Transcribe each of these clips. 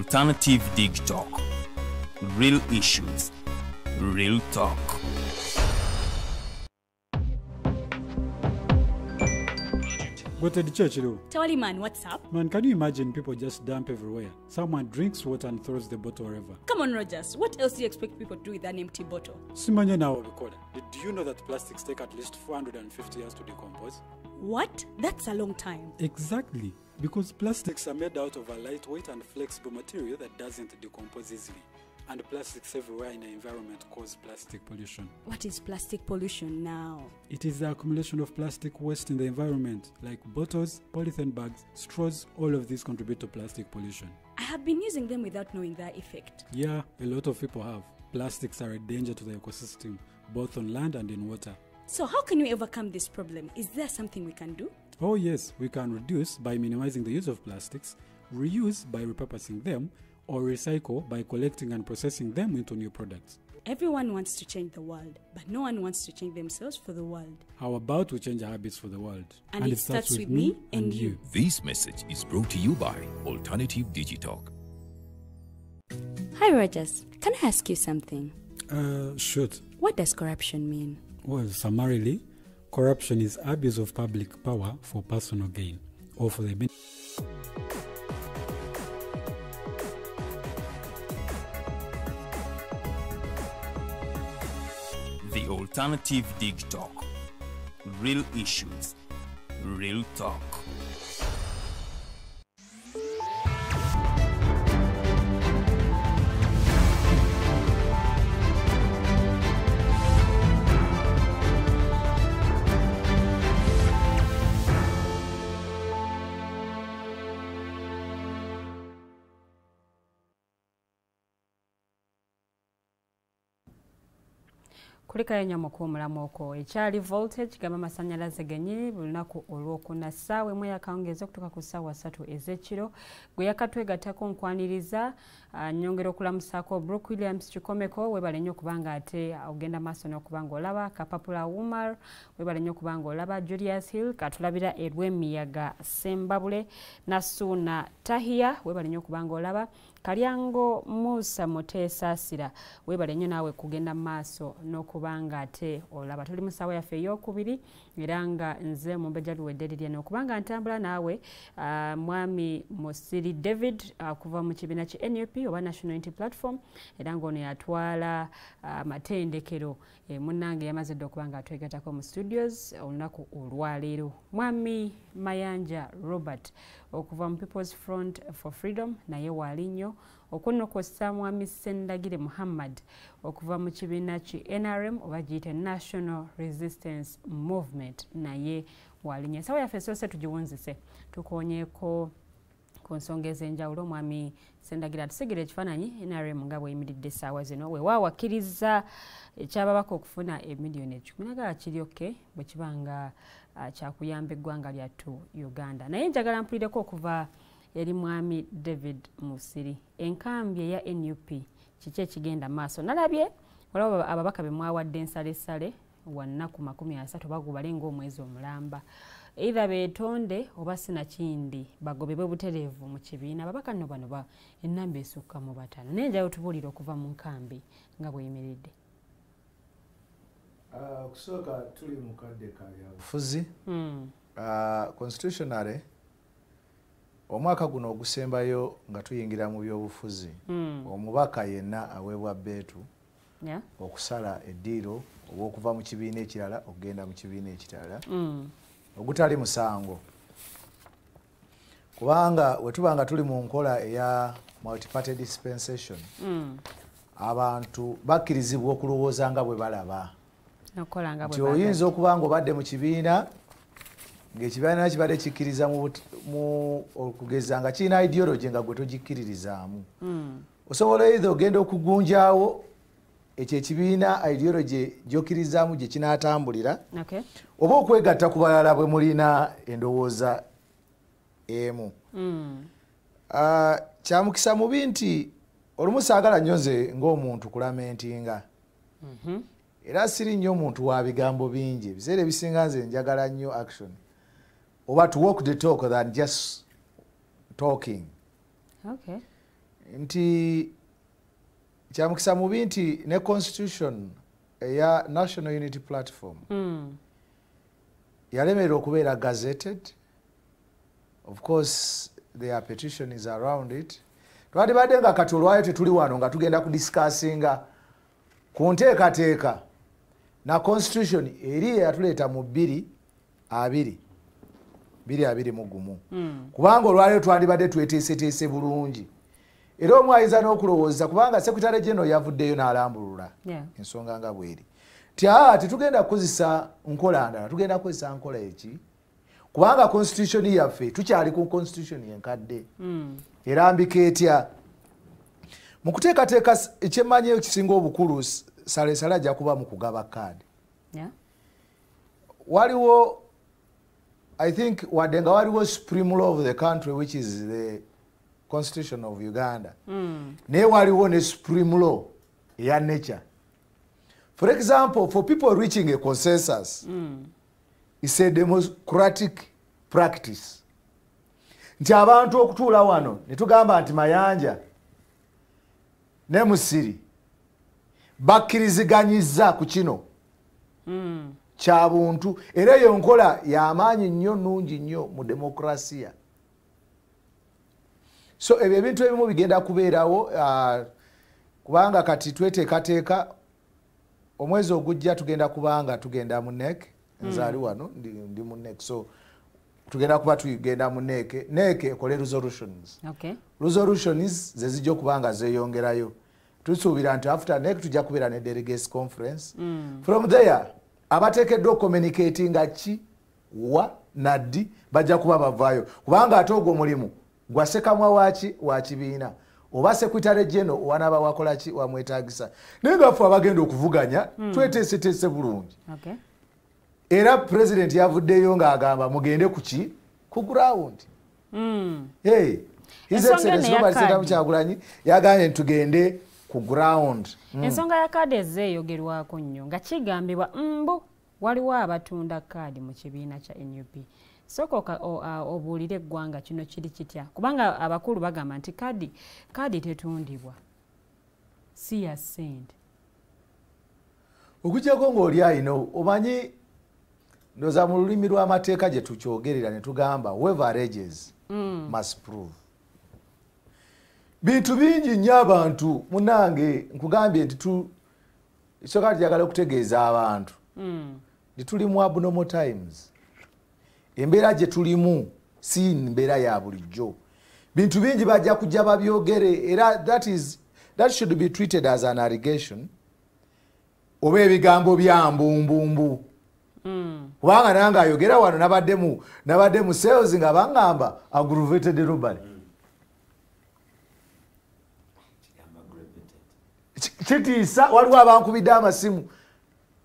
Alternative Digitalk. Real issues, real talk. Go to the church, though. Tawali man, what's up? Man, can you imagine people just dump everywhere? Someone drinks water and throws the bottle wherever. Come on, Rogers. What else do you expect people to do with an empty bottle? Simanya now, do you know that plastics take at least 450 years to decompose? What? That's a long time. Exactly. Because plastics are made out of a lightweight and flexible material that doesn't decompose easily. And plastics everywhere in the environment cause plastic pollution. What is plastic pollution now? It is the accumulation of plastic waste in the environment, like bottles, polythene bags, straws, all of these contribute to plastic pollution. I have been using them without knowing their effect. Yeah, a lot of people have. Plastics are a danger to the ecosystem, both on land and in water. So how can we overcome this problem? Is there something we can do? Oh yes, we can reduce by minimizing the use of plastics, reuse by repurposing them, or recycle by collecting and processing them into new products. Everyone wants to change the world, but no one wants to change themselves for the world. How about we change our habits for the world? And it starts with me and you. This message is brought to you by Alternative Digitalk. Hi, Rogers. Can I ask you something? Shoot. What does corruption mean? Well, summarily, corruption is abuse of public power for personal gain or for the benefit. The Alternative Digitalk. Real issues, real talk. Kulika yenyo mukuu okwo ekyali voltage gamba masanyalaze gennyini buli lunaku olwokuna ssaawa emu yakawungeezi okutuuka ku ssaawa 3 ez'ekiro gwe yakatwegattako nkwaniriza nnyongera okulamusaako Brooke Williams Kikomeko weebale nnyo okubanga ate ogenda maaso n'okubanga olaba Kapapula Umar weebale nnyo okubanga olaba Julius Hill katulabira erw'emiyaga Sembabule Nasuuna Tahia weebale nnyo okubanga olaba Kalyango Musa Muteesaasira weebale nnyo naawe kugenda maaso n'okubanga ate olaba tuli mu ssaawa yaffe ey'okubiri era nga nze Mumbejja Luwedde Lilian okubanga ntambula naawe Mwami Musiri David kuva mu kibiina ki NUP oba National Unity Platform era ng'ono yatwala amatendekero munnange yamaze dda okubanga atwegattako mu studios olunaku olwaleero. Mwami Mayanja Robert okuva mu People's Front for Freedom naye waali nnyo okunno kw'ossa Mwami Sendagire Muhammad okuva mu kibiina ki NRM oba giyite National Resistance Movement naye waali nnyo. Essaawa yaffe esoose tugiwunzise tukoonyeeko ku nsonga ez'enjawulo. Mwami Sendagire atusigira ekifaananyi NRM nga bw'eyimiridde essaawa zino weewaawo akkiriza ekyababaka okufuna emiliyoni 10 nagala kiryoke bwe kiba nga kyakuyamba eggwanga lyattu Uganda. Naye njagala mpulireko okuva eri Mwami David Musiri enkambi eya NUP kiki ekigenda maaso. Nalabye waliwo ababaka be mwawadde ensalesale wa nnaku 30 bagubale ng'omwezi omulamba either beetonde oba sinakindi bagobebwe butereevu mu kibiina. Ababaka nno bano ennamba esukka mu 5 naye njagala otubuulire okuva mu nkambi nga bw'eyimiridde. Okusooka tuli mu kadde ka byabufuzi. Constitutionally omwaka guno ogusembayo nga tuyingira mu byobufuzi omubaka yenna aweebwa bbeetu okusala eddiiro oba mu kibiina ekirala okugenda mu kibiina ekirala ogutali musango, kubanga we tuba nga tuli mu nkola eya multi-party dispensation abantu bakkirizibwa okulowooza nga bwe balaba nti oyinza okuba nga obadde mu kibiina ng'ekibiina kibadde kikkiriza mu okugeza nga kirina ideology nga gwe togikkiririzaamu. Osobola either ogenda okugunjaawo ekyo ekibiina ideology gy'okkirizaamu gye kinaatambulira oba okwegatta ku balala bwe mulina endowooza emu. Kyamukisa mubi nti olumu saagala nnyo nze ng'omuntu kulamentinga. Era siri nnyo omuntu wa bigambo bingi, ebiseera ebisinga nze njagala nnyo action oba to walk the talk than just talking. Okay. Nti kyamukisa mubi nti ne constitution eya National Unity Platform yalemererwa okubeera gazetted. Of course there are petitions around it. Twandibadde nga kati olwayo tetuli wano nga tugenda kudiscussinga ku nteekateeka na constitution eri eyatuleeta mu 2021. Kubanga olwaleero twandibadde tweteeseteese bulungi. Era omu ayinza n'okulowooza kubanga Secretary General yavuddeyo n'alambulula ensonga nga bweri. Nti tetugenda kukozesa nkola ndala, tugenda kukozesa nkola eki? Kubanga constitution yaffe tukyali ku constitution enkadde. Erambika etya? Mu kuteekateeka ekyemmanyi ekisinga obukulu salesale ajja kuba mu kugaba kaadi. Waliwo, I think wadde nga waliwo supreme law of the country, which is the constitution of Uganda. Naye waliwo ne supreme law eya nature. For example, for people reaching a consensus, it's a democratic practice. Nti abantu okutuula wano ne tugamba nti Mayanja ne Musiri bakkiriziganyizza ku kino kya buntu, era eyo nkola y'amaanyi nnyo nnungi nnyo mu demokrasiya. So ebyo ebintu ebimu bigenda kubeerawo, kubanga kati tweteekateeka omwezi ogujja tugenda kubanga tugenda mu NEC. Nze ali wano ndi mu NEC, so tugenda kuba tugenda mu NEC. NEC ekole resolutions. Resolutions ze zijja okuba nga zeeyongerayo. Tusuubira nti after NEC tujja kubeera ne delegates conference. From there abateekeddwa okucommunicatinga ki wa naddi bajja kuba bavaayo, kubanga ate ogwo mulimu gwa ssekamwa waki wa kibiina oba Secretary General wanaaba wakola ki wamwetaagisa. Naye nga ffe abagenda okuvuganya tweteeseteese bulungi. Era president yavuddeyo ng'agamba mugende ku ki? Ku ground. Hey, His Excellency Robert Ssentamu Kyagulanyi yagambye tugende ku ground. Ensonga ya kaadi ezeeyogerwako nnyo nga kigambibwa mbu waliwo abatunda kaadi mu kibiina kya NUP. Sooka obuulire eggwanga kino kiri kitya, kubanga abakulu bagamba nti kaadi tetundibwa, si ya ssente. Okuggyako ng'oli ayina omanyi, ndowooza mu lulimi lw'amateeka gye tukyogerera ne tugamba whoever alleges must prove. Bintu bingi nnyo abantu munnange nkugambye nti ekisooka njagala okutegeeza abantu nti tuli mu abnormal times. Embeera gye tulimu si mbeera ya bulijjo. Bintu bingi bajja kujja babyogere, era that should be treated as an allegation oba ebigambo bya mbumbumbu. Kubanga nange ayogera wano nabadde mu sales nga baŋŋamba aggravated robbery. Kitiisa, waliwo abankubidde amasimu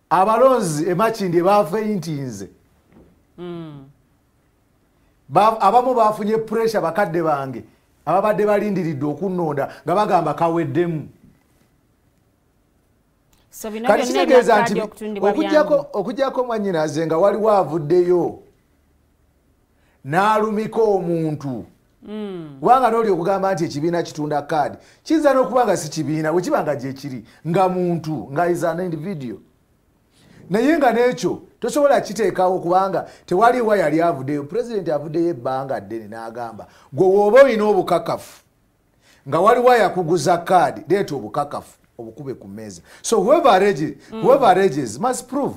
abalonzi emakindi bafeintinze. Abamu bafunye pressure bakadde bange ababadde balindiridde okunnonda nga bagamba kaweddemu. Kati kitegeeza nti okuggyako mwannyinaze nga waliwo avuddeyo n'alumika omuntu. Kubanga n'oli okugamba nti ekibiina kitunda kaadi kiyinza n'okuba nga si kibiina, bwe kiba nga gye kiri nga muntu nga is an individual. Naye nga n'ekyo tosobola kiteekawo kubanga tewaliwo yali avuddeyo. Pulezidenti avuddeyo ebbanga ddene n'agamba gwe w'oba olina obukakafu nga waliwo yakuguza kaadi, leeta obukakafu obukube ku mmeeza. So whoever alleges must prove.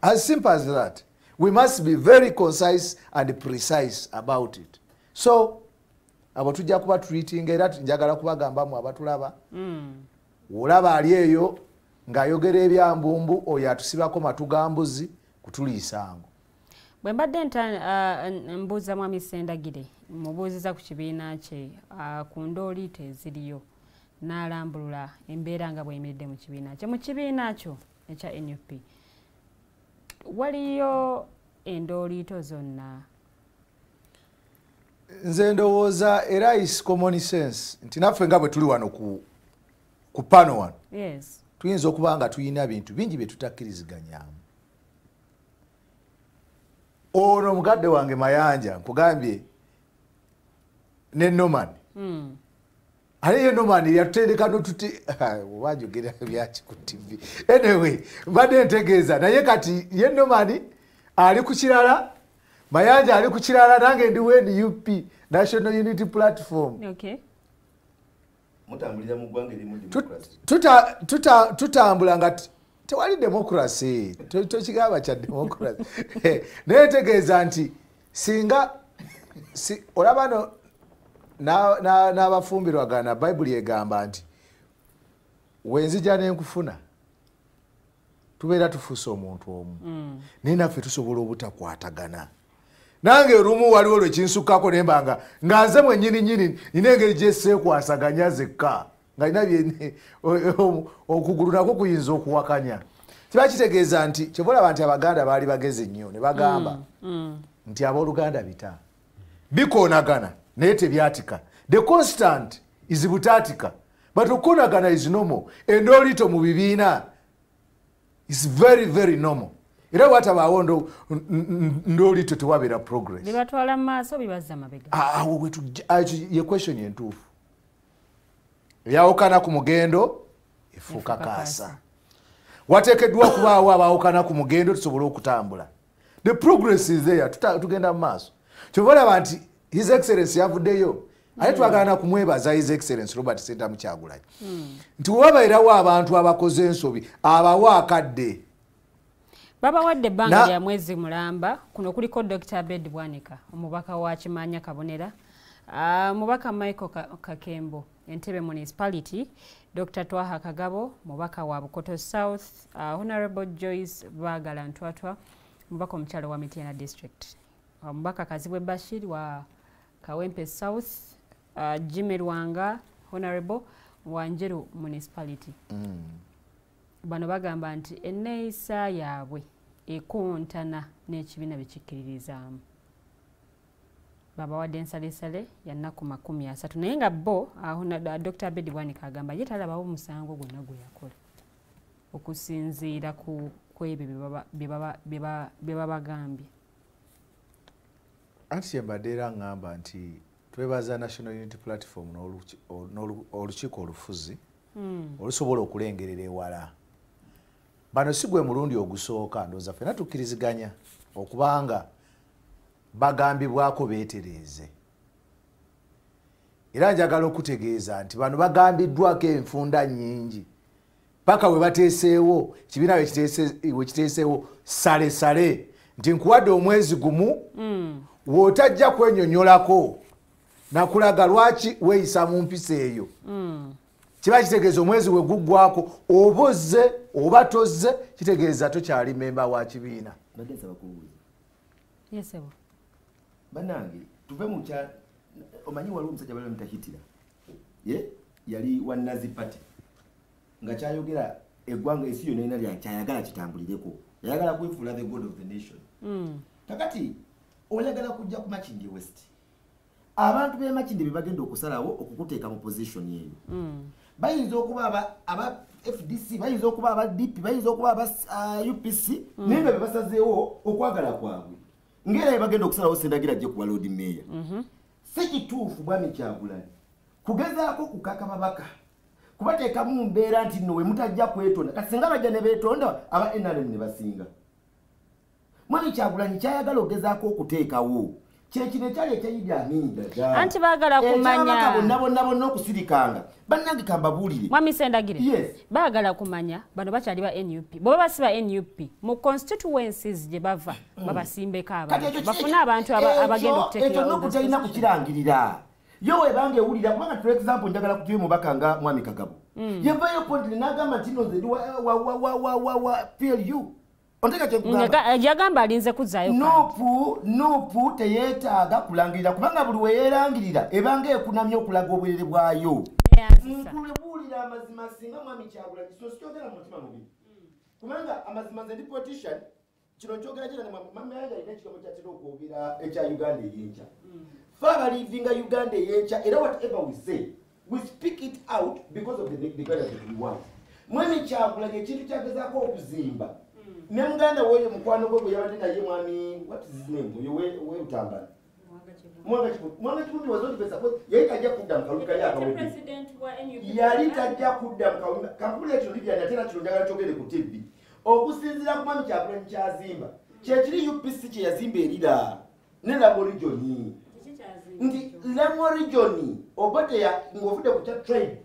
As simple as that. We must be very concise and precise about it. So abo tujja kuba treating, era njagala kubagambamu abatulaba. Olaba ali eyo ng'ayogera ebyambumbu oyo atusibako matugambuzi kutuliisango. Bwe mbadde mbuuza Mwami Ssendagire, mubuuziza ku kibiina kye ku ndooliito eziriyo, n'alambulula embeera nga bw'eyimiridde mu kibiina kye. Mu kibiina kyo ekya NUP waliyo endooliito zonna? Nze ndowooza era is common sense nti naffe nga bwe tuli wano ku pano wano, tuyinza okuba nga tulina bintu bingi bye tutakkiriziganyaamu. Ono mukadde wange Mayanja nkugambye ne Norman Ate ye Norman yatutendeka notuti wajogera byaki ku TV. Anyway, mbadde ntegeeza naye kati ye Norman ali ku kirala, Mayanja ali ku kirala, nange ndi NUP, National Unity Platform. Okay. Mutambulira mu ggwanga erimu democracy. Tutambula nga tewali democracy. Tokigamba kya democracy. Naye ntegeeza nti singa olaba no n'abafumbirwagana Bayibuli egamba nti wenzija n'enkufuna tubeera tufuuse omuntu omu. Naye naffe tusobola obutakwatagana. Nange olumu waliwo lwe kinsukkako ne mbanga nga nze mwennyini nnyini nina engeri gye seekwasaganya zekka nga nina okugulu nakwo kuyinza okuwakanya. Kiba kitegeeza nti kyova olaba nti Abaganda baali bagezi nnyo ne bagamba nti abooluganda bita bikoonagana naye tebyatika. The constant is butatika, but okukoonagana is normal. Endoolito mu bibiina is very very normal. Era watabaawo ndoolito tewabeera progress. Bibatwala mu maaso bibazza mabega. Awo wetujja ye question entuufu. Eyawukana ku mugendo efuuka kaasa. Wateekeddwa okubaawo abaawukana ku mugendo tusobole okutambula. The progress is there, tugenda mu maaso. Kyova olaba nti His Excellency yavuddeyo. Ate twagala kumwebaza His Excellency Robert Ssentamu Kyagulanyi. Nti wewabeerawo abantu abakoze ensobi abawa akadde. Babawadde ebbanga lya mwezi mulamba. Kuno kuliko Dr. Abed Bwanika, omubaka wa Kimanya Kabonera, omubaka Michael Kakembo, Entebbe Municipality, Dr. Twaha Kagabo, mubaka wa Bukoto South, Honorable Joyce Bagala Ntwatwa, mubaka omukyalo wa Mityana District, omubaka Kazibwe Bashir wa Kawempe South, Jimmy Lwanga, Honorable wa Njeru Municipality. Bano bagamba nti enneeyisa yaabwe ekontana n'ekibiina bye kikkiririzaamu. Babawadde ensalesale ya nnaku 30 naye nga bo Dr. Abed Bwanika agamba ye talabawo omusango gwonna gwe yakola okusinziira ku ebyo bye babagambye. Anti mbadde era ŋŋamba nti twebaza National Unity Platform n'olukiiko olufuzi olusobola okulengerera ewala. Bano si gwe mulundi ogusooka, ndowooza ffenna tukkiriziganya okubanga bagambibwako beetereeze. Era njagala okutegeeza nti bano bagambiddwako enfunda nnyingi paka we bateeseewo ekibiina we kiteeseewo salesale nti nkuwadde omwezi gumu w'otajja kwenyonyolako nakulaga lwaki weeyisa mu mpisa eyo. Kiba kitegeeza omwezi we guggwako oba ozze oba tozze, kitegeeza tokyali memba wa kibiina. Mbadde nsaba kubuuza. Yes, sir. Bannange tuve mu kya omanyi waliwo omusajja bali bamuyita Hitler. Ye yali wa Nazi Party nga kyayogera eggwanga ensi yonna erina kyayagala kitambulireko. Yayagala kwefuula the god of the nation. Kakati oyagala kujja ku Makindye West. Abantu b'e Makindye be bagenda okusalawo okukuteeka mu position eyo. Bayinza okuba aba FDC, bayinza okuba aba DP, bayinza okuba aba UPC, naye nga be basazeewo okwagala kwabwe. Ng'era bagenda okusalawo Ssendagira ajje kuba Lord Mayor. Si kituufu Mwami Kyagulanyi kugezaako kukaka babaka kubateekamu mbeera nti nno we mutajja kwetonda. Kati singa bajja ne beetonda aba NRM ne basinga. Mwami Kyagulanyi kyayagala ogezaako okuteekawo kyekino ekyali ekya Idi Amin Dada. Anti baagala kumanya bonna bonna bonna okusirikanga. Bannange kambabuulire. Mwami Sendagire. Yes. Baagala kumanya bano bakyali ba NUP. Bwe baba si ba NUP mu constituencies gye bava babasimbeko abantu. Bafune abantu abagenda okuteekera. Ekyo n'oku talina kukirangirira. Yo webange ewulira kubanga for example njagala kutuwe mubaka nga Mwami Kagabo. Yavayo point n'agamba nti nno nze ndi wa PLU. Yagamba alinze kuzaayo. Nupu teyeetaaga kulangirira kubanga buli we yeerangirira ebanga ekunamye okulaga obwerere bwayo. Nkubuulira amazima singa Mwami Kyagulanyi kino sikyogera mu mutima mubi. Kubanga amazima nze ndi politician, kino nkyogera kira ne Mwami Mayanja alina ekigambo ky'atera okwogera ekya Uganda ey'enkya. Ffe abalivinga Uganda ey'enkya era whatever we say, we speak it out because of the Uganda that we want. Mwami Kyagulanyi ekintu kyagezaako okuzimba ne muganda woyo mukwano gwe gwe yabadde naye Mwami, what is his name, oyo we Utambala. Mwanga Kivumbi was not even supposed. Yali tajja kudda mu kalulu kali akawedde. Yali tajja kudda mu kalulu. Kampuni ekyo Libya natera kino njagala kyogere ku TV. Okusinziira ku Mwami Kyagulanyi kyazimba. Kyekiri UPC kye yazimba erira ne Lango Region. Nti Lango Region Obote ya ng'ovudde ku kya tribe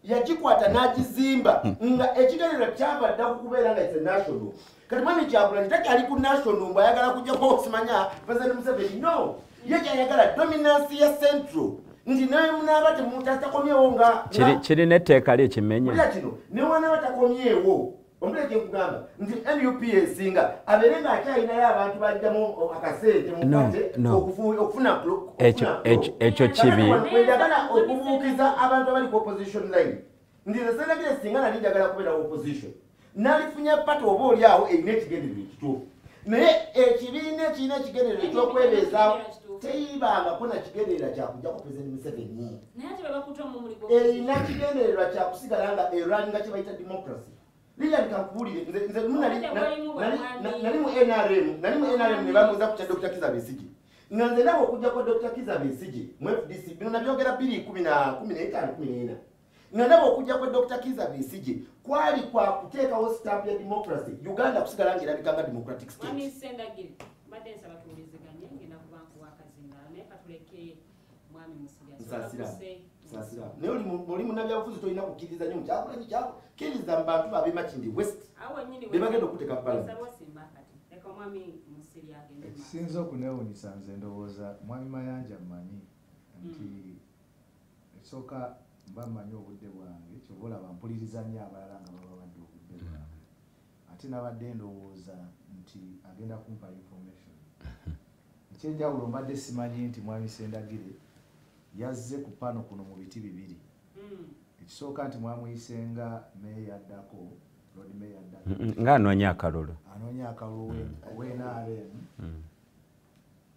yagikwata n'agizimba nga ekigendererwa kyava dda ku kubeera nga it's a national. Kati Mwami Kyagulanyi takyali ku national mbu ayagala kujjako osimanya President Museveni. No, ye kyayagala dominance ya central. Nti naye munaaba temutakomyewo nga kirina etteeka lye kimenye. Kulya kino ne wanaaba takomyewo omuleke kye nkugamba nti NUP esinga abeere ng'akyalinayo abantu bajjamu akasente mukate okufuna ekyo kibi. Njagala okubuukiza abantu abali ku opposition line nti nze Sendagire singa nali njagala kubeera opposition nalifunye party oba oli awo erina ekigendererwa ekituufu, naye ekibiina ekirina ekigendererwa ekyokwebeezaawo teyibangako na kigendererwa kyakujjako President Museveni. Erina kigendererwa kyakusigala nga erwaninga kye bayita democracy. Lilian kankubuulire, nze nali mu NRM, ne bambuuza ku kya Dr. Kizza Besigye. Nga nze nabo okujja kwa Dr. Kizza Besigye mu FDC, bino nabyogera 2015 14. Nga nabo okujja kwa Dr. Kizza Besigye kwali kwa kuteekawo stamp ya democracy, Uganda kusigala ng'erabika nga democratic state. Mwami Sendagire, mbadde nsaba tuwuliziganye, ngenda kuba nkuwa akazindaalo, naye katuleke Mwami Musiri Nsaasira. Naye oli munnabyabufuzi tolina kukkiriza nnyo mu Kyagulanyi kkiriza mu bantu ab'e Makindye West be bagenda okuteeka ku parliament. Ekisinza okuneewuunyisa nze ndowooza Mwami Mayanja mmanyi nti ekisooka mba mmanyi obudde bwange, kyova olaba mpuliriza nnyo abalala nga babadde obudde bwange. Ate nabadde ndowooza nti agenda kumpa information. Ekyenjawulo mbadde simanyi nti Mwami Sendagire yazze ku pano kuno mu biti bibiri. Ekisooka nti mwamuyisenga meeya addako, Lord Mayor addako. Nga anoonya akalulu. Anoonya akalulu ow'NRM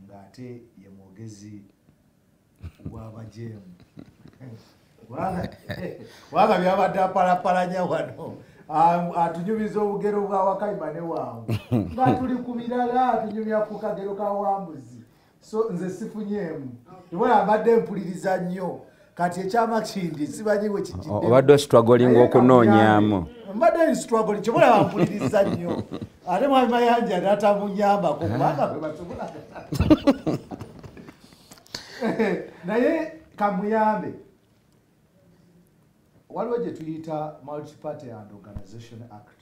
ng'ate ye mwogezi w'abajeemu. Kubanga byabadde apalapalanya wano atunyumiza obugero bwa Wakayima ne Wangu. Nga tuli ku birala atunyumya ku kagero ka Wambuzi. So nze sifunyeemu. Tubona mbadde mpuliriza nnyo. Kati ekyamakindi simanyi we kijjidde. Obadde ostruggling okunoonyaamu. Mbadde nstruggling, kyobula bampuliriza nnyo. Ate Mwami Mayanja n'atamunyambako kubanga bwe basobola. Naye kamuyambe. Waliwo gye tuyita Multi-Party and Organization Act.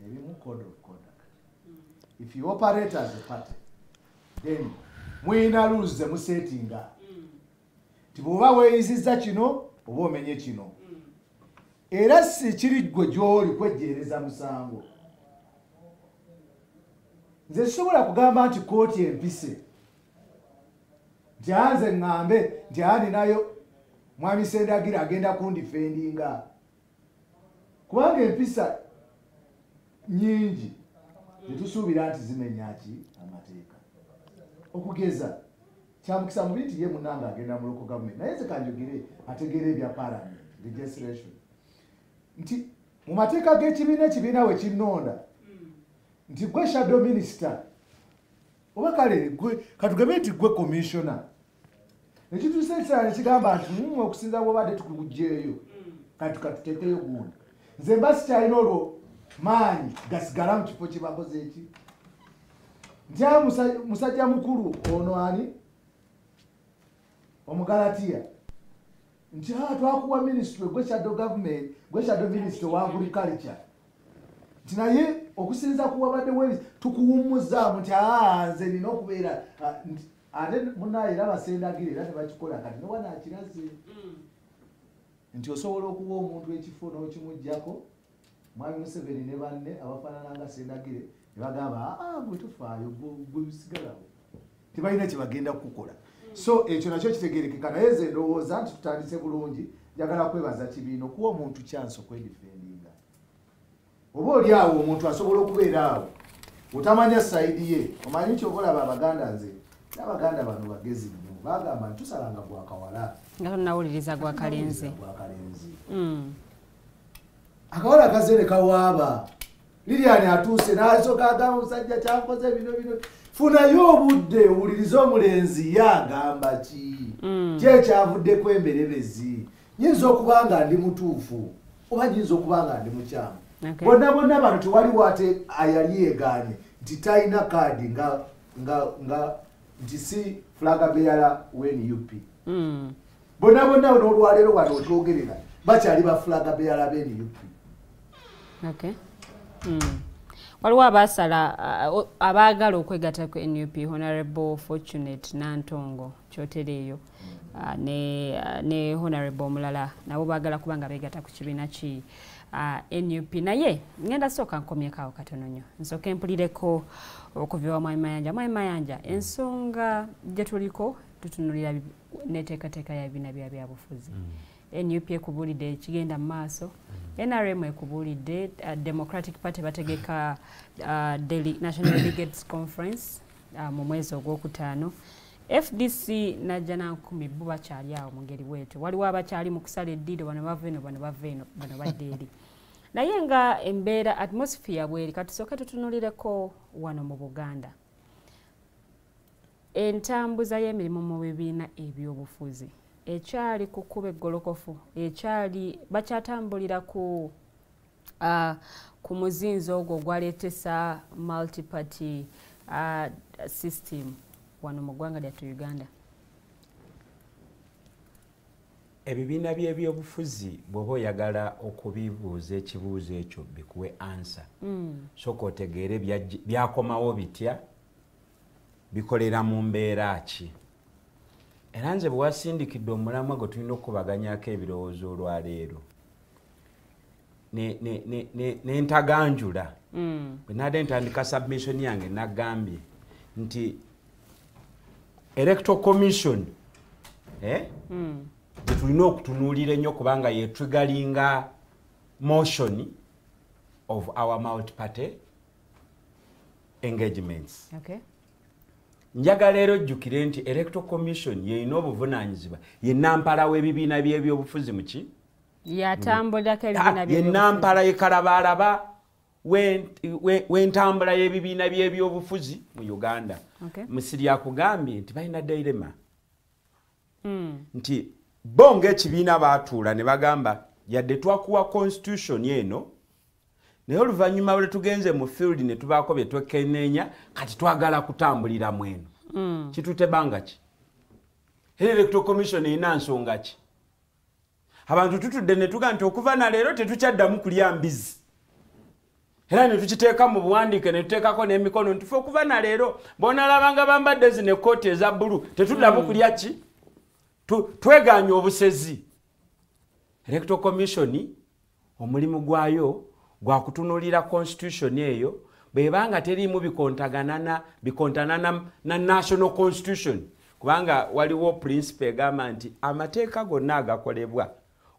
Erimu code of conduct. If you operate as a party, then mulina rules ze musetinga. Nti bw'oba weeyisizza kino oba omenye kino. Era si kiri ggwe gy'oli kwejjeereza musango. Nze sisobola kugamba nti kkooti empise. Nti anze ŋŋambe nti aninayo Mwami Sendagire agenda kundifendinga. Kubanga empisa nnyingi tetusuubira nti zimenya ki amateeka. Okugeza kyamukisa mubi nti ye munnange agenda mu local government, naye nze kanjogere ategeera ebya parliament legislation. Nti mu mateeka g'ekibiina ekibiina we kinnonda nti gwe shadow minister oba kale gwe katugambe nti gwe commissioner. Ekituusa ekirala ne kigamba nti okusinza bw'obadde tukuggyeeyo kati katuteekeyo gundi. Nze mba sikyalina olwo maanyi gasigala mu kifo kye bakoze eki. Nti musajja mukulu ono ani Omugalatiya nti twakuwa ministry gwe shadow government gwe shadow minister wa agriculture. Nti naye okusinza kuwabadde webi tukuwummuzaamu nti nze nina okubeera ate munnaye era Basendagire era tebakikola kati ne wana akiraze. Nti osobola okuwa omuntu ekifo n'okimuggyako Mwami Museveni ne banne abafaanana nga Sendagire ne bagamba gwe tofaayo gwe bisigalawo. Tebalina kye bagenda kukukola. So ekyo nakyo kitegeerekeka, naye nze ndowooza nti tutandise bulungi. Njagala kwebaza kibiina okuwa omuntu chance okwedifendinga. Oba oli awo omuntu asobola okubeera awo otamanya sayidi ye, omanyi ky'oba olaba Abaganda nze n'Abaganda bano bagezi nnyo bagamba nti tusalanga gwa kawala nga tonnawuliriza gwa kalenzi. Akawala kazeere kawaaba Lilian atuuse n'asooka agamba omusajja kyankoze bino bino. Funayo obudde owulirize omulenzi ye agamba ki. Ki ekyavuddeko emberebezi. Nyinza okuba nga ndi mutuufu oba nyinza okuba nga ndi mukyamu. Bonna bonna bano tewaliwo ate ayali yeegaanye nti talina kaadi nga nti si flag bearer wa NUP. Bonna bonna n'olwaleero wano otwogerera bakyali ba flag bearer ba NUP. Okay. Waliwo abasala abaagala okwegatta ku NUP, Honorable Fortunate Nantongo Kyotereeyo ne Honorable omulala nabo baagala kuba nga beegatta ku kibiina ki NUP. Naye ngenda sooka nkomyeko awo katono nnyo, nsooke mpulireko okuva ewa Mwami Mayanja. Mwami Mayanja, ensonga gye tuliko tutunulira n'enteekateeka ya bibiina bya byabufuzi. NUP ekubuulidde ekigenda mu maaso, NRM ekubuulidde, Democratic Party bategeka National Delegates Conference mu mwezi ogwokutaano, FDC najja nankumi bo bakyali awo mu ngeri bwetyo, waliwo abakyali mu kusala eddiiro, bano bava eno, bano bava eno, bano badda eri. Naye nga embeera atmosphere bweri, katusooke tutunulireko wano mu Buganda entambuza y'emirimu mu bibiina ebyobufuzi ekyali ku kkubo eggolokofu, ekyali bakyatambulira ku muzinzi ogwo ogwaleetesa multiparty system wano mu ggwanga lyattu Uganda. Ebibiina by'ebyobufuzi bw'oba oyagala okubibuuza ekibuuzo ekyo bikuwe ansa, sooka otegeere byakomawo bitya, bikolera mu mbeera ki. Era nze bwe wasindikidde omulamwa gwe tulina okukubaganyako ebirowoozo olwaleero nentaganjula, bwe nadde ntandika submission yange nagambye nti Electoral Commission gye tulina okutunuulira ennyo kubanga yetrigalinga motion of our multi-party engagements. Okay. Njagala leero ojjukire nti Electoral Commission yeyina obuvunaanyizibwa, ye nampala w'ebibiina by'ebyobufuzi mu ki? Yatambulirako ebibiina by'ebyobufuzi. Ye nampala ye kalabaalaba w'entambula y'ebibiina by'ebyobufuzi mu Uganda. Okay. Musiri akugambye nti balina dilemma. Nti bo ng'ekibiina baatuula ne bagamba yadde twakuwa constitution eno, naye oluvannyuma lwe tugenze mu field ne tubaako bye twekenneenya, kati twagala kutambulira mu eno. Kitutte bbanga ki? Era Electoral Commission erina nsonga ki? Abantu tutudde ne tugamba nti okuva na leero tetukyaddamu kulya mbizi. Era ne tukiteeka mu buwandiike ne tuteekako n'emikono nti ffe okuva na leero bw'onaalabanga bambadde zino ekkooti eza bbulu tetuddamu kulya ki? Twegaanye obusezi. Electoral Commission omulimu gwayo gwakutunuulira constitution eyo bw'ebanga teriimu bikontana na national constitution, kubanga waliwo principle egamba nti amateeka gonna agakolebwa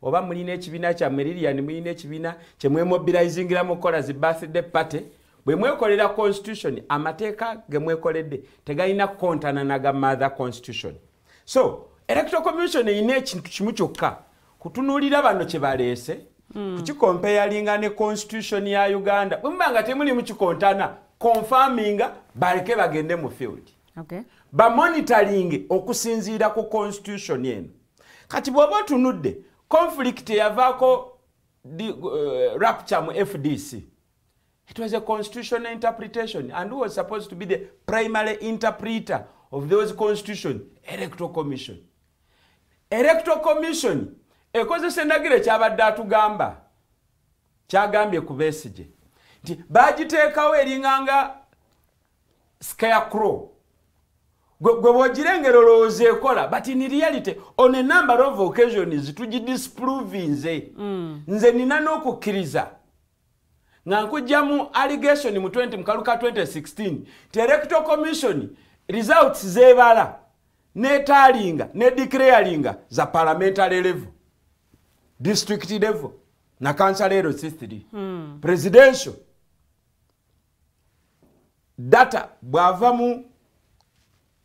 oba mulina ekibiina kyammwe Lilian, mulina ekibiina kye mwemobilizingiramu okukola zi birthday party, bwe mwekolera constitution amateeka ge mwekoledde tegalina kukontana na ga mother constitution. So Electoral Commission erina ekintu kimu kyokka, kutunuulira bano kye baleese, kukikompeyalinga ne constitution ya Uganda. Bwe muba nga temulimu kikontana, confirminga baleke bagende mu field. Okay. Bamonitoring okusinziira ku constitution eno. Kati bw'oba otunudde conflict eyavaako rupture mu FDC, it was a constitutional interpretation, and who was supposed to be the primary interpreter of those constitution? Electoral Commission. Electoral Commission ekozesa endagiro ekyabadde atugamba kyagambye ku Besigye nti bagiteekawo eringanga scarecrow, gwe bw'ogirengera olowooza ekola, but in reality on a number of occasions tugidisprovinze. Nze nina n'okukkiriza nga nkugyamu allegation mu 20 mu kaluka 2016 nti Electoral Commission results zeebala netaalinga ne declaringa za parliamentary level, district level na council LC3, presidential data bw'ava mu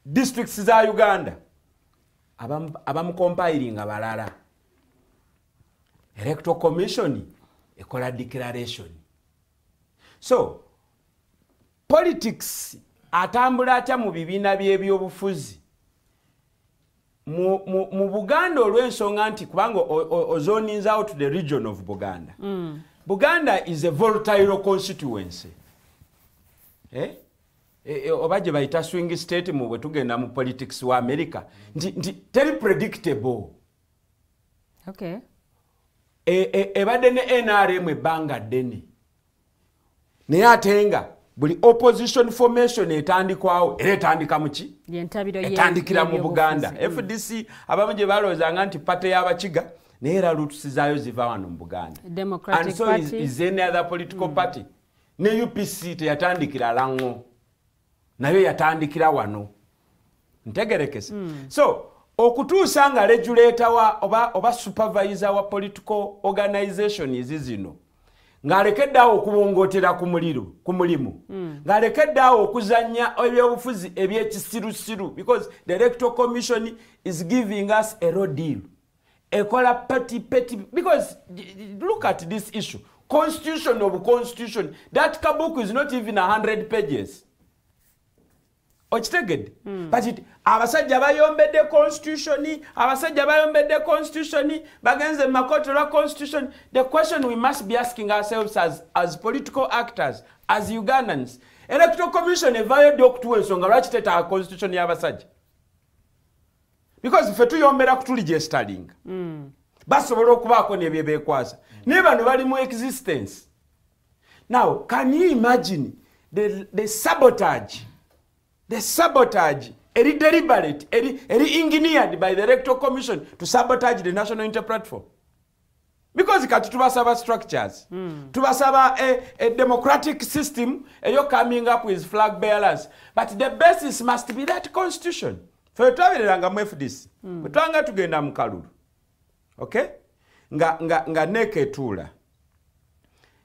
districts za Uganda abamukompilinga balala. Electoral Commission ekola declaration. So politics atambula atya mu bibiina by'ebyobufuzi mu Buganda, olw'ensonga nti kubanga ozoninza out the region of Buganda. Buganda is a volatile constituency. Eh? Oba gye bayita swing state mu bwe tugenda mu politics wa America, nti teri predictable. Ebadde ne NRM ebbanga ddene, naye ate nga buli opposition formation etandikwawo era etandika muki? Etandikira mu Buganda. FDC abamu gye balowoozanga nti party y'Abakiga, naye era roots zaayo ziva wano mu Buganda. Democratic And so Party. is any other political party. Ne UPC teyatandikira Lango, nayo yatandikira wano. Ntegerekese. So okutuusa nga regulator wa oba supervisor wa political organization izi zino ng'alekedde awo okubongootera ku muliro ku mulimu, ng'alekedde awo okuzannya ebyobufuzi ebyekisirusiru, because the Electoral Commission is giving us a raw deal, ekola petty petty. Because look at this issue, constitution of constitution, that kabook is not even 100 pages. Okitegedde? But abasajja bayombedde constitution, abasajja bayombedde constitution, bagenze mu makooti olwa constitution. The question we must be asking ourselves as political actors, as Ugandans, Electoral Commission evaayo ddi okutuwa ensonga lwaki tetaaga constitution y'abasajja? Because ffe tuyombera kuturegisteringa, basobola okubaako nebye beekwasa, naye bano bali mu existence. Now can you imagine the sabotage eri deliberate, eri engineered by the Electoral Commission to sabotage the National Unity Platform? Because kati tubasaba structures, tubasaba a democratic system eyo coming up with flag bearers, but the basis must be that constitution. Fe twabereranga mu FDC, bwe twanga tugenda mu kalulu, okay, nga NEC etuula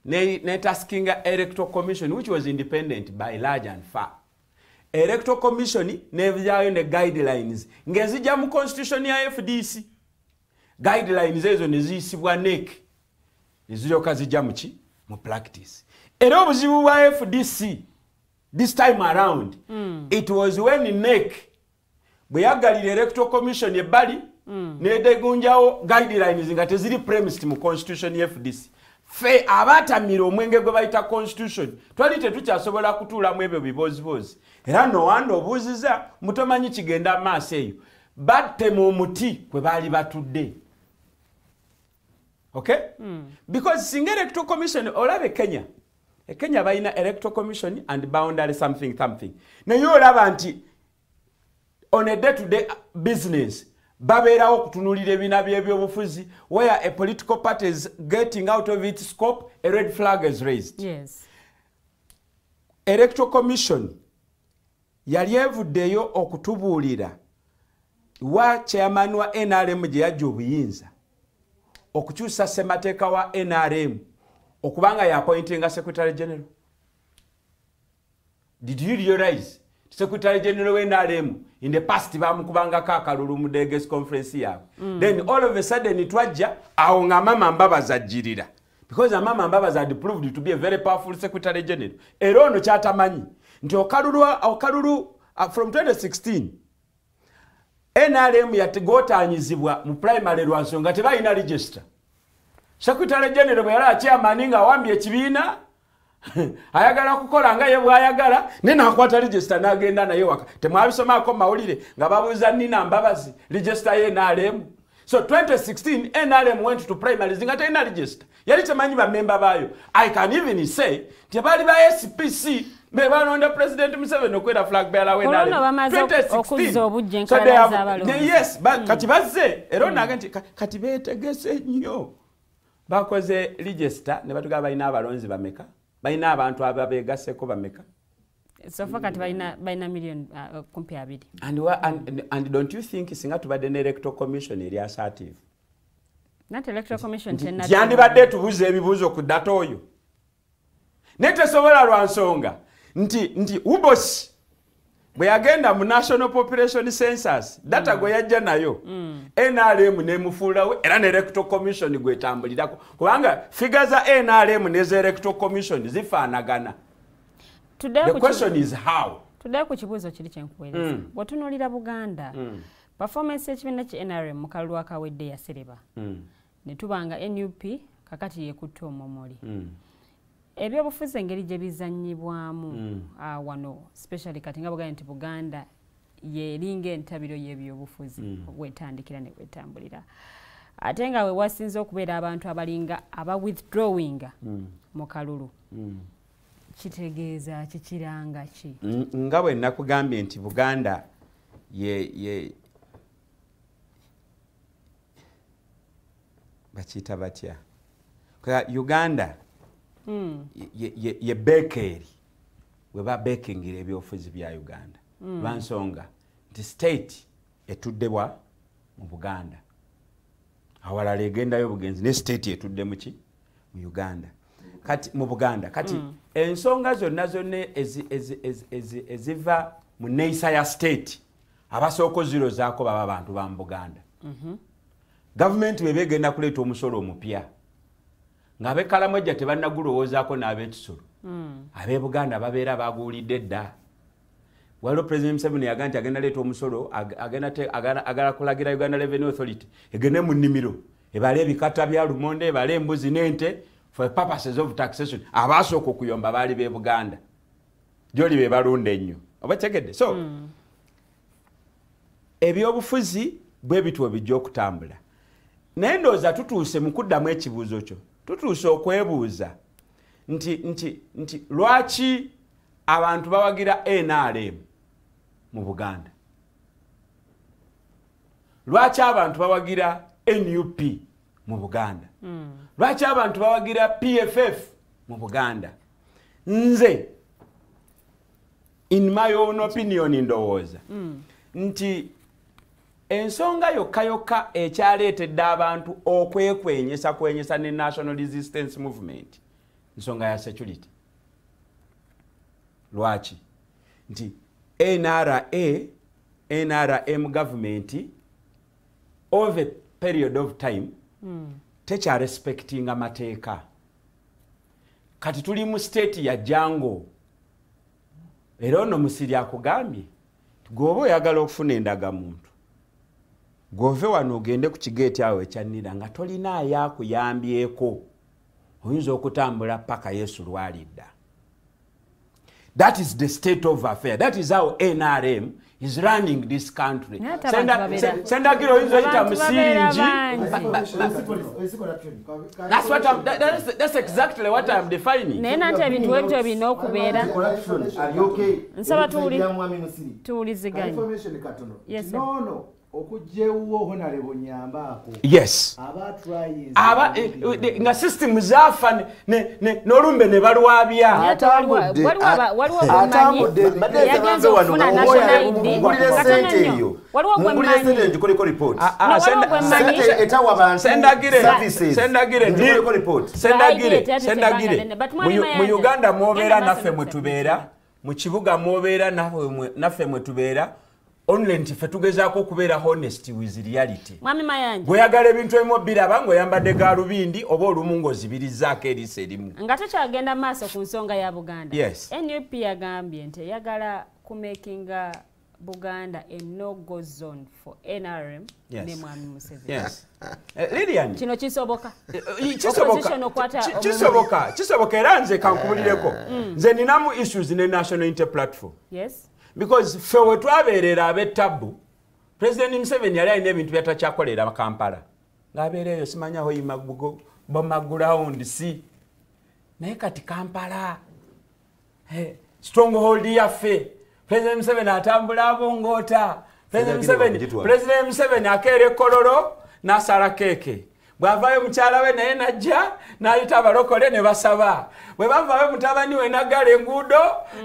ne taskinga Electoral Commission, which was independent by large and far. Electoral Commission nevyayo ne guidelines ngezijja mu constitution ya FDC. Guidelines ezo neziyisibwa NEC, neziryoka zijja muki? Mu practice. Era obuzibu bwa FDC this time around, it was when NEC bwe yaggalira Electoral Commission ebbali, nedegunjawo guidelines nga teziri premised mu constitution ya FDC. Ffe abatamira omwenge gwe bayita constitution twali tetukyasobola kutuulamu ebyo bibozibozi. Era nowanda obuuziza mutomanyi kigenda maaso eyo, battema omuti kwe baali batudde. Okay, because singa Electoral Commission, olabe Kenya, e Kenya balina Electoral Commission and boundary something something, naye olaba nti on a day to day business babeerawo okutunuulira ebiina by'ebyobufuzi. Where a political party is getting out of its scope, a red flag is raised. Electoral Commission yali evuddeyo okutubuulira wa chairman wa NRM gye yajja obuyinza okukyusa ssemateeka wa NRM okubanga yaappointinga secretary general. Did you realize secretary general wa NRM in the past bamukubangako akalulu mu delegates conference yaabwe? Then all of a sudden twajja awo nga Mama Mbabazi ajjirira, because Amama Mbabazi had proved to be a very powerful secretary general. Era ono kyatamanyi nti okalulu from 2016 NRM yagootanyizibwa mu primary lwa nsonga tebalina register. Secretary general bwe yali chairman nga awambye ekibiina, ayagala kukola nga ye bw'ayagala, naye nakwata register n'agenda naye waka. Temwabisomako mawulire nga babuuza Nina Mbabazi register ye NRM? So 2016 NRM went to primaries nga terina register, yali temanyi bamemba baayo. I can even say nti abaali ba SPC be balonda President Museveni okwera flag bearer we Olwo nno NRM. bamaze 2016. okuzza obuggya So they enkalala z'abalonzi. Yes, kati bazze era onaga nti kati beetegese nnyo, bakoze register ne batugamba balina abalonzi bameka, balina abantu ababeegasseko bameka. So far kati balina million kumpi 2. And don't you think singa tubadde ne Electoral Commission eri assertive, Nanti Electoral Commission nti yandibadde etubuuza ebibuuzo ku data oyo? Naye tesobola lwa nsonga nti UBOS Bwe yagenda mu National Population Census, data gwe yajja nayo, NRM nemufuulawo era ne Electoral Commission gwetambulirako, kubanga figure za NRM ne za Electoral Commission zifaanagana. The question is how. Tuddeyo ku kibuuzo kiri kyenkuweereza. Bw'otunuulira Buganda, performance y'ekibiina ki NRM mu kalulu akawedde yasereba. Ne tubanga NUP kakati yekutte omumuli. Ebyobufuzi engeri gye bizannyibwamu wano, especially kati nga bugambye nti Buganda y'eringa entabiro y'ebyobufuzi wetandikira ne wetambulira. Ate nga we wasinze okubeera abantu abalinga aba withdrawinga mu kalulu. Kitegeeza kikiranga ki? Nga bwe nakugambye nti Buganda ye bakiyita batya? Uganda ye bekeri we ba bekingira ebyobufuzi bya Uganda. Lwansonga nti state etuddebwa mu Buganda, awalala egendayo bugenzi, ne state etudde muki mu Uganda. Kati mu Buganda kati ensonga zonna zonna eziva mu neeyisa ya state abasooka ozirozaako baba bantu ba mu Buganda. Gavumenti bw'eba egenda kuleeta omusolo omupya ng'ab'e Kalamojja tebannagulowoozaako n'ab'ekisolo, ab'e Buganda babeera baguwulidde dda. Waliwo President Museveni yagamba nti agenda leeta omusolo, agala kulagira Uganda Revenue Authority egende mu nnimiro ebale ebikata bya lumonde, ebale embuzi n'ente for purposes of taxation. Abasooka okuyomba baali b'e Buganda, gy'oli be balunda ennyo. Oba kyegedde? So ebyobufuzi bwe bityo bijja okutambula. Naye ndowooza tutuuse mu kuddamu ekibuuzo kyo, tutuuse okwebuuza nti lwaki abantu bawagira NRM mu Buganda? Lwaki abantu bawagira NUP mu Buganda? Lwaki abantu bawagira PFF mu Buganda? Nze in my own opinion ndowooza nti ensonga yokka yokka ekyaleetedde abantu okwekwenyesa kwenyesa ne National Resistance Movement nsonga ya security. Lwaki? Nti NRA, NRM government over period of time tekya respectinga mateeka. Kati tuli mu state ya jango. Era ono Musiri akugambye gwoba oyagala okufuna endagamuntu, gw'ove wano ogende ku kigeeti awo ekyannira nga tolina ayakuyambyeko, oyinza okutambula paka Yesu lwalidda. That is the state of affair. That is how NRM is running this country. Sendagiro oyinza oyita musiringi. That's what I'm, that's exactly what I'm defining. Naye nanti ebintu ebyo birina okubeera. Nsaba tuwuliziganye. Yes, sir. No, okujjewo Honorable Nyambaako. Yes. Aba nga system zafa n'olumbe ne balwabya. Waliwo gwemanyi yagenze okufuna national ID. Mungulire sente eyo. Mungulire sente ngikoleko report. Sente etawa abantu services. Sendagire ngikoleko report. Sendagire. Mu Uganda mwobeera naffe mwe tubeera, mu kibuga mwobeera naffe mwe tubeera. Only nti ffe tugezaako okubeera honest with reality. Mwami Mayanja, Bw'oyagala ebintu ebimu biraba ng'oyambadde gaalubindi oba olumu ng'ozibirizaako eriiso erimu. Nga tukyagenda maaso ku nsonga ya Buganda. Yes. NUP yagambye nti eyagala kumakinga Buganda a no-go zone for NRM ne Mwami Museveni. Yes. Lilian. Kino kisoboka. Kisoboka. Kisoboka era nze kankubulireko. Nze ninamu issues ne National Inter Platform. Yes. Because ffe we twabeerera ab'ettabbu, President Museveni yali alina ebintu by'atakyakolera Kampala. Ng'abeera eyo simanya Hoima Boma ground si. Naye kati Kampala, stronghold yaffe. President Museveni atambula abongoota. President Museveni akeera ekkololo n'asala keeke. Bw'avaayo mukyala we naye najja n'ayita abalokole ne basaba. Bwe bavaayo mutabani we n'aggala enguudo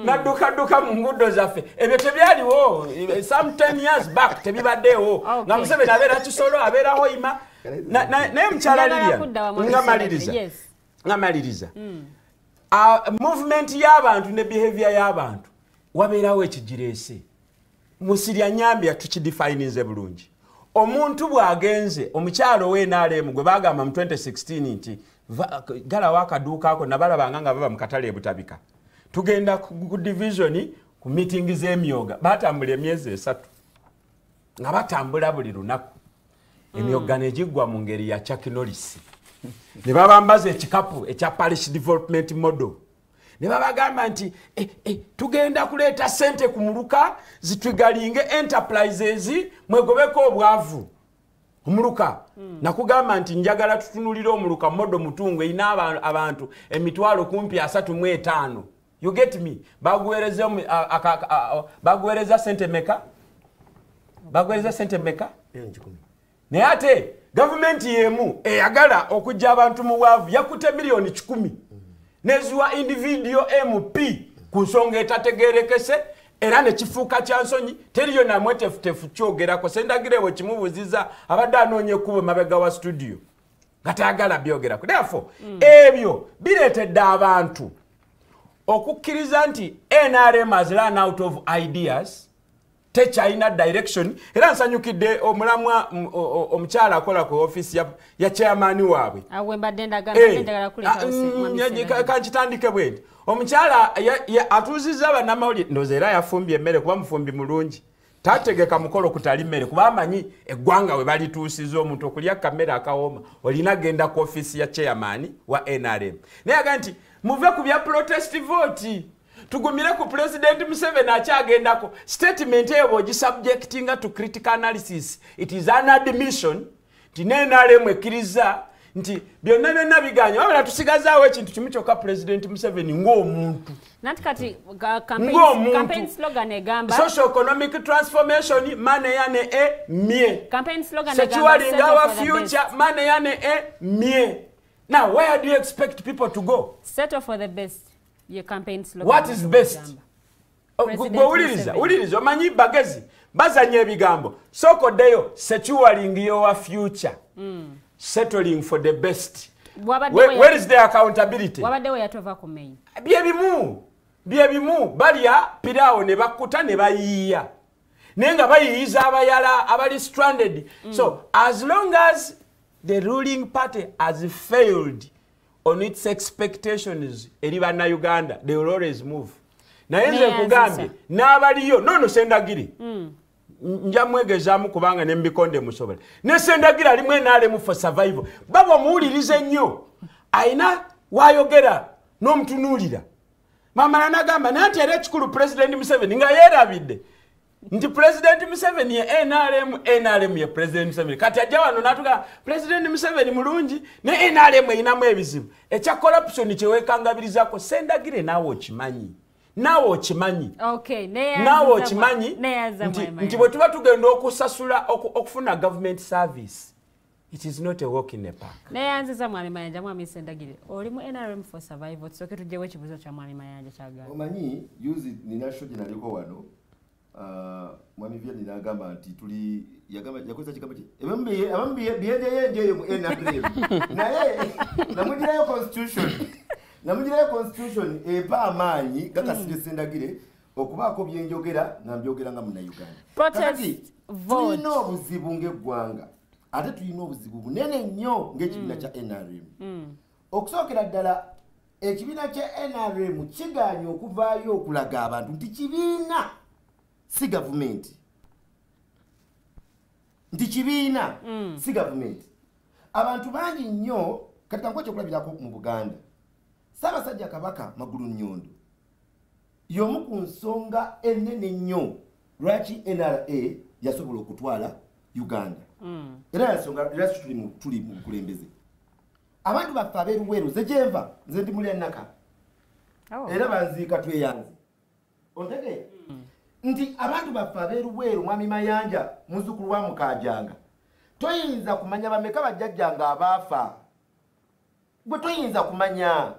n'addukadduka mu nguudo zaffe. Ebyo tebyaliwo some 10 years back, tebibaddeewo. Nga Museveni abeera Kisolo, abeera Hoima. Naye mukyala Lilian, nga maliriza. Movement y'abantu ne behavior y'abantu wabeerawo ekigireese. Musirya Nyambi tukidefininze bulungi. Omuntu bw'agenze omukyalo we NRM gwe bagamba mu 2016 nti galawo akaduuka ako nabalabanga nga baba mu katale ebutabika. Tugenda ku division ku meeting z'emyoga batambula emyezi 3 nga batambula buli lunaku. Emyoga ne giggwa mu ngeri ya Chuck Norris. Ne babambaza ekikapu ekya Parish Development Model. Ne babagamba nti tugenda kuleeta sente ku muluka zitwigalinge enterprises mwegobeko obwavu. Omuluka nakugamba nti njagala tutunulire omuluka modo mutungu erina abantu emitwalo kumpi 35. You get me? Baguwereza baguwereza sente meka? Baguwereza sente meka? Naye ate gavumenti yemu eyagala okujja abantu mu bwavu yakute miliyoni 100. Nezuwa individual MP ku nsonga etategerekese era ne kifuuka kya nsonyi teriyo namwetefutefu kyogerako. Sendagire bwe kimubuuziza abadde anoonya ekkubo mabega wa studio nga tayagala byogerako. Therefore ebyo bireetedde abantu okukkiriza nti NRM has run out of ideas, tekyalina direction. Era nsanyukidde omulamwa omukyala akola ku office ya chairman waabwe. Kankitandike bwe nti omukyala atuuzizza bannamawulire, ndowooza era yafumbye emmere kuba mufumbi mulungi, tategeka mukolo kutali mmere kuba amanyi eggwanga we balituusiza omuntu okulya kamere akawooma olina genda ku office ya chairman wa NRM. Naye agamba nti muve ku bya protest vote, tugumire ku President Museveni akyagendako. Statement eyo bw'ogisubjectinga to critical analysis, it is an admission nti NRM ekkiriza nti byonna byonna biganye, wabula tusigazaawo ekintu kimu kyokka President Museveni ng'omuntu. Nanti kati campaign slogan egamba social economic transformation mane yane e mie. Campaign slogan egamba securing our future mane yane e mie. Now where do you expect people to go? Settle for the best. Your campaign slogan. What is best? Uliriza, uliriza, omanyi bagezi bazanye ebigambo. Soko deyo securing your future. Settling for the best. Where is the accountability? Wabaddewo yatova ku main. Byebimu. Byebimu balya pirao ne bakuta ne bayiya. Naye nga bayiyiza abayala abali stranded. So as long as the ruling party has failed on its expectations eri bannayuganda, they will always move. Naye nze nkugambye n'abaliyo nono Sendagire nja mwegezaamu kubanga ne mbikonde musobola. Ne Sendagire alimu NRM for survival. Baba omuwulirize nnyo ayina wayogera n'omutunuulira. Mama n'agamba naye nti era ekikulu President Museveni nga yeerabidde nti President Museveni ye NRM, NRM ye President Museveni. Kati ajja wano n'atugamba President Museveni mulungi ne NRM erinamu ebizibu. Ekya corruption kye weekangabirizaako Sendagire naawe okimanyi. Naawe okimanyi. Naawe okimanyi nti bwe tuba tugenda okusasula okufuna government service, it is not a walk in the park. Neyanziza Mwami Mayanja. Mwami Sendagire, oli mu NRM for survival. Tusooke tuggyewo ekibuuzo kya Mwami Mayanja kyagamba. Omanyi juzi nina show gye naliko wano, Mwami Vianney n'agamba nti tuli yagamba yakozesa kigambo ki abamu biyenjeyenje eyo mu NRM naye namugirayo constitution epa amaanyi gakasire Sendagire okubaako byenjogera nga mbyogera nga munnayuganda. Protest vote. Tulina obuzibu ng'eggwanga ate tulina obuzibu bunene nnyo ng'ekibiina kya NRM. Okusookera ddala ekibiina kya NRM kigaanye okuvaayo okulaga abantu nti kibiina si gavumenti. Nti kibiina si gavumenti. Abantu bangi nnyo kati kankuwa ekyokulabirako mu Buganda. Ssaabasajja Kabaka Magulu Nnyondo y'omu ku nsonga ennene nnyo lwaki NRA yasobola okutwala Uganda. Era ensonga lwaki tuli mu bukulembeze. Abantu baffe ab'eruweru nze gyenva nze ndi Mulyannaka. Era banziika tweyanze. Ontegere? Nti abantu baffe ab'eruweru Mwami Mayanja muzzukulu wa Mukaajanga toyinza kumanya bameka bajjajjanga abaafa. Gwe toyinza kumanya.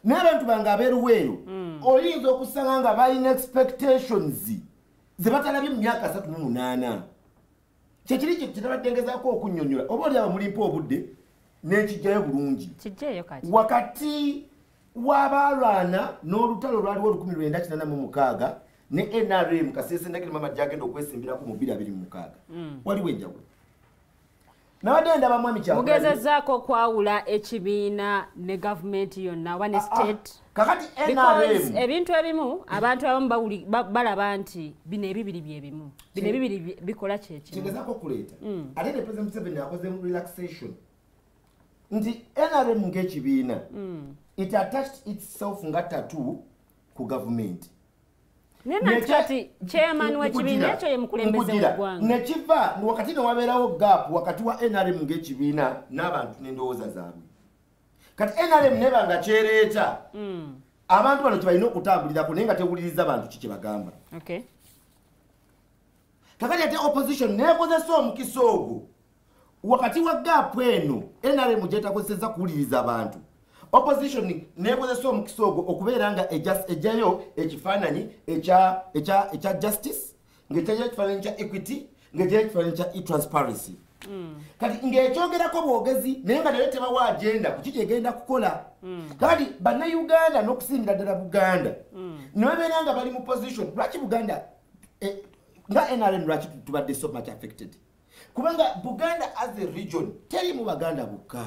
Naye abantu bange ab'eruweru oyinza okusanga nga balina expectations ze batalabye mu myaka 38. Kyekiri kye ngezaako okunnyonnyola oba oli abo mulimpa obudde n'ekijjayo bulungi. Kijjeeyo kati. Wakati w'abaalwana n'olutalo lwaliwo 1986 Ne NRM Kasese Ndagire Mama gyagenda okwesimbirako mu 2026. Waliwo enjawulo. Nabadde ndaba mwami Kyagulanyi. Mugezezaako kwawula ekibiina ne gavumenti yonna oba ne state. Kakati NRM ebintu ebimu abantu abamu balaba nti bino ebibiri bye bimu. Bino ebibiri bikola kye kimu. Kigezaako okuleeta. Ate ne President Museveni akoze relaxation. Nti NRM ng'ekibiina it attached itself nga tattoo ku gavumenti. Kati chairman w'ekibiina ekyo ye mukulembeze w'eggwanga. Nekiva wakati ne wabeerawo gap wakati wa NRM ng'ekibiina n'abantu n'endowooza zaabwe. Kati NRM neba nga kyereeta abantu bano kye balina okutambulirako naye nga tewuliriza bantu ki kye bagamba. Okay. Kakati ate opposition neekozesa omukisa ogwo wakati wa gap eno NRM gy'etakozesezza kuwuliriza abantu. Opposition neekozesa omukisa ogwo okubeera nga ejjayo ekifaananyi ekya justice, ng'ejjayo ekifaananyi kya equity, ng'ejjayo ekifaananyi kya transparency. Kati ng'ekyogerako bwogezi naye nga nayo tebawa agenda ku kiki egenda kukola. Kati bannayuganda n'okusingira ddala Buganda ne babeera nga bali mu position. Lwaki Buganda nga NRM lwaki tubadde so much affected? Kubanga Buganda as a region teri mu Baganda bokka.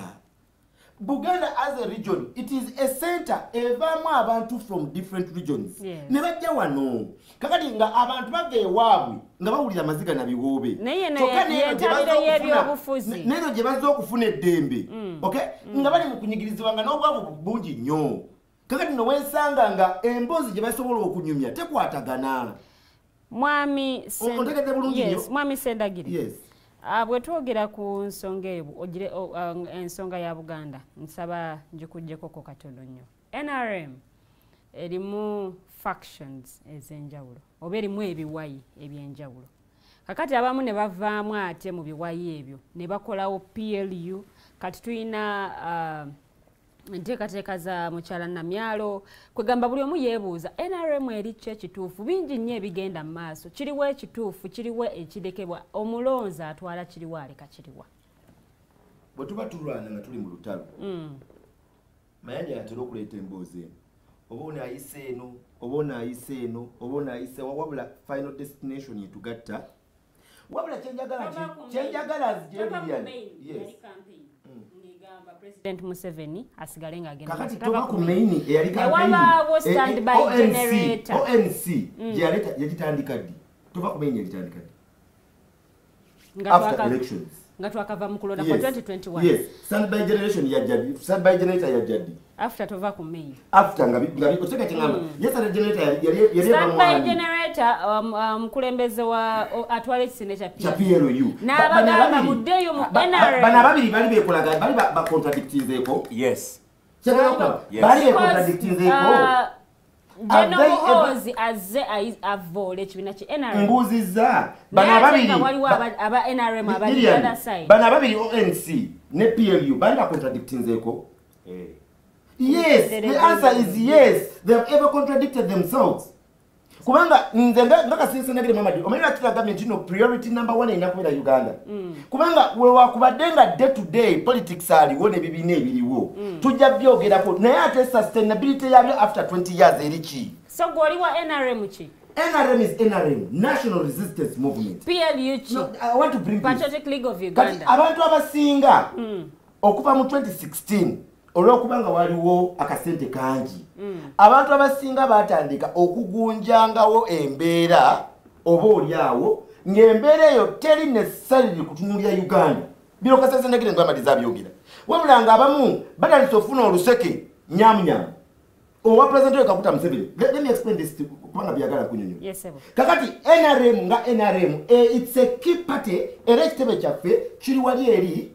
Buganda as a region, it is a center evaamu abantu from different regions. Ne bajja wano. Kakati nga abantu bava ewaabwe nga bawulira amaziga na biwoobe. Kyokka neeno gye bazze okufuna eddembe. Okay? Nga bali mu kunyigirizibwa nga n'obwavu bungi nnyo. Kakati no weesanga nga emboozi gye basobola okunyumya tekwatagana. Mwami Sendagire. Yes. Bwe twogera ku nsonga eyo, ensonga ya Buganda, nsaba njikuggyeko katono nnyo. NRM erimu factions ez'enjawulo oba erimu ebiwayi eby'enjawulo. Kakati abamu ne bavaamu ate mu biwayi ebyo ne bakolawo PLU. Kati tulina enteekateeka za mukyala Namyalo, kwegamba buli omu yeebuuza NRM eri ki ekituufu. Bingi nnyo ebigenda mu maaso, kiriwo ekituufu, kiriwo ekirekebwa, omulonzi atwala kiriwo aleka kiriwa. Bwe tuba tulwana nga tuli mu lutalo, Mayanja yatera okuleeta emboozi eno, oba ono ayise eno, oba ono ayise eno, oba ono ayise wa, wabula final destination yetugatta. Wabula kyenjagala nzije. Yes. President Museveni asigale nga agenda. Kakati tova ku main eyali campaign. Wabaawo standby generator. ONC gyeyaleeta yagitandika ddi? Tova ku main yagitandika ddi? After elections. Nga twakava mu kulonda kwa 2021. Yes. Standby generation yajja ddi? Standby generator yajja ddi? After tova ku main. After nga oteka kyengamba. Yes, standby generator yali standby generator mukulembeze wa atwala ekisinde kya PLU. N'abagamba muddeyo mu NRM. Bano ababiri bali beekolaga, bali bacontradictinzeeko. Yes. Bali becontradictinzeeko. General Muhoozi azze avvoola ekibiina ki NRM. Mbuuzizza bano ababiri waliwo aba NRM abali the other side. Bano ababiri ONC ne PLU bali bacontradictinzeeko. Yes, the answer is yes. They have ever contradicted themselves. Kubanga nze nga Kasese Ndagire Mamadi, omanyi lwaki tugambye nti no priority number 1 erina kubeera Uganda. Kubanga we wakubadde nga day to day politics aliwo n'ebibiina ebiriwo. Tujja byogerako naye ate sustainability yabyo after 20 years eri ki? So gwe oli wa NRM ki? NRM is NRM, National Resistance Movement. PLU ki? No, I want to bring this. Patriotic League of Uganda. Kati abantu abasinga okuva mu 2016 olw'okubanga waliwo akasente kangi, abantu abasinga batandika okugunjangawo embeera oba oli awo ng'embeera eyo teri necessarily kutunuulira Uganda. Bino Kasese Ndagire Mamadi zabyogera. Wabula nga abamu batandise okufuna oluseke nyamunyamu owa President Yoweri Kaguta Museveni. Let me explain this kubanga byagala kunyonyola. Yes, sir. Kakati NRM nga NRM, it's a key party, era ekitebe kyaffe kiri wali eri.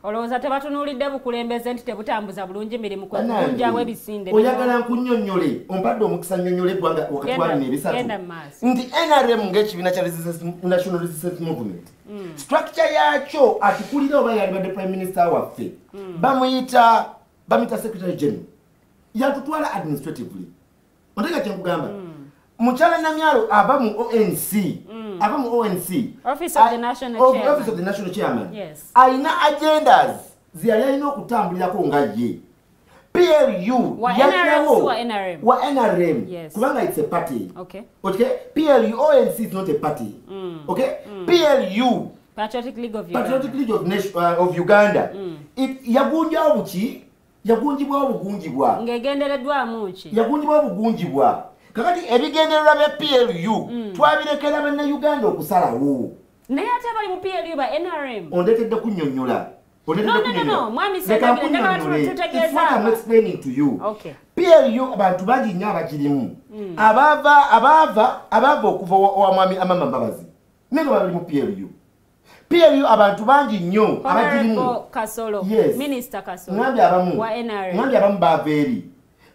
Olowooza tebatunuulidde bukulembeze nti tebutambuza bulungi mirimu kwe kugunjawo ebisinde. Oyagala nkunnyonnyole, ompadde omukisa nnyonnyole eggwanga wakati wa bino ebisatu. Nti NRM ng'ekibiina kya National Resistance Movement, structure yakyo atukulira oba yalibadde Prime Minister waffe, bamuyita Secretary General, yatutwala administratively. Ontega kye nkugamba? Mukyala Namyalo ava mu ONC, ava mu ONC, Office of the National Chairman. Office of the National Chairman. Yes. Alina agendas ze yali alina okutambulirako nga ye. PLU wa NRM, wa NRM. Wa NRM. Yes. Kubanga it's a party. Okay. Okay? PLU, ONC is not a party. Okay? PLU. Patriotic League of Uganda. Patriotic League of Nation, of Uganda. Yagunja obuki? Yagunjibwa obugunjibwa. Ngegendereddwamu ki? Yagunjibwa obugunjibwa. Kakati ebigendererwa bya PLU twabirekera bannayuganda okusalawo. Naye ate abali mu PLU ba NRM. Ondeetedde kunnyonnyola. No, mwami Sendagire, it's what I'm explaining to you. Okay. PLU abantu bangi nnyo abagirimu. Abaava okuva wa mwami Amama Mbabazi. Naye bali mu PLU. PLU abantu bangi nnyo abagirimu. Kasolo, yes. Minister Kasolo. Ngambye abamu. Wa NRM. Ngambye abamu baava eri.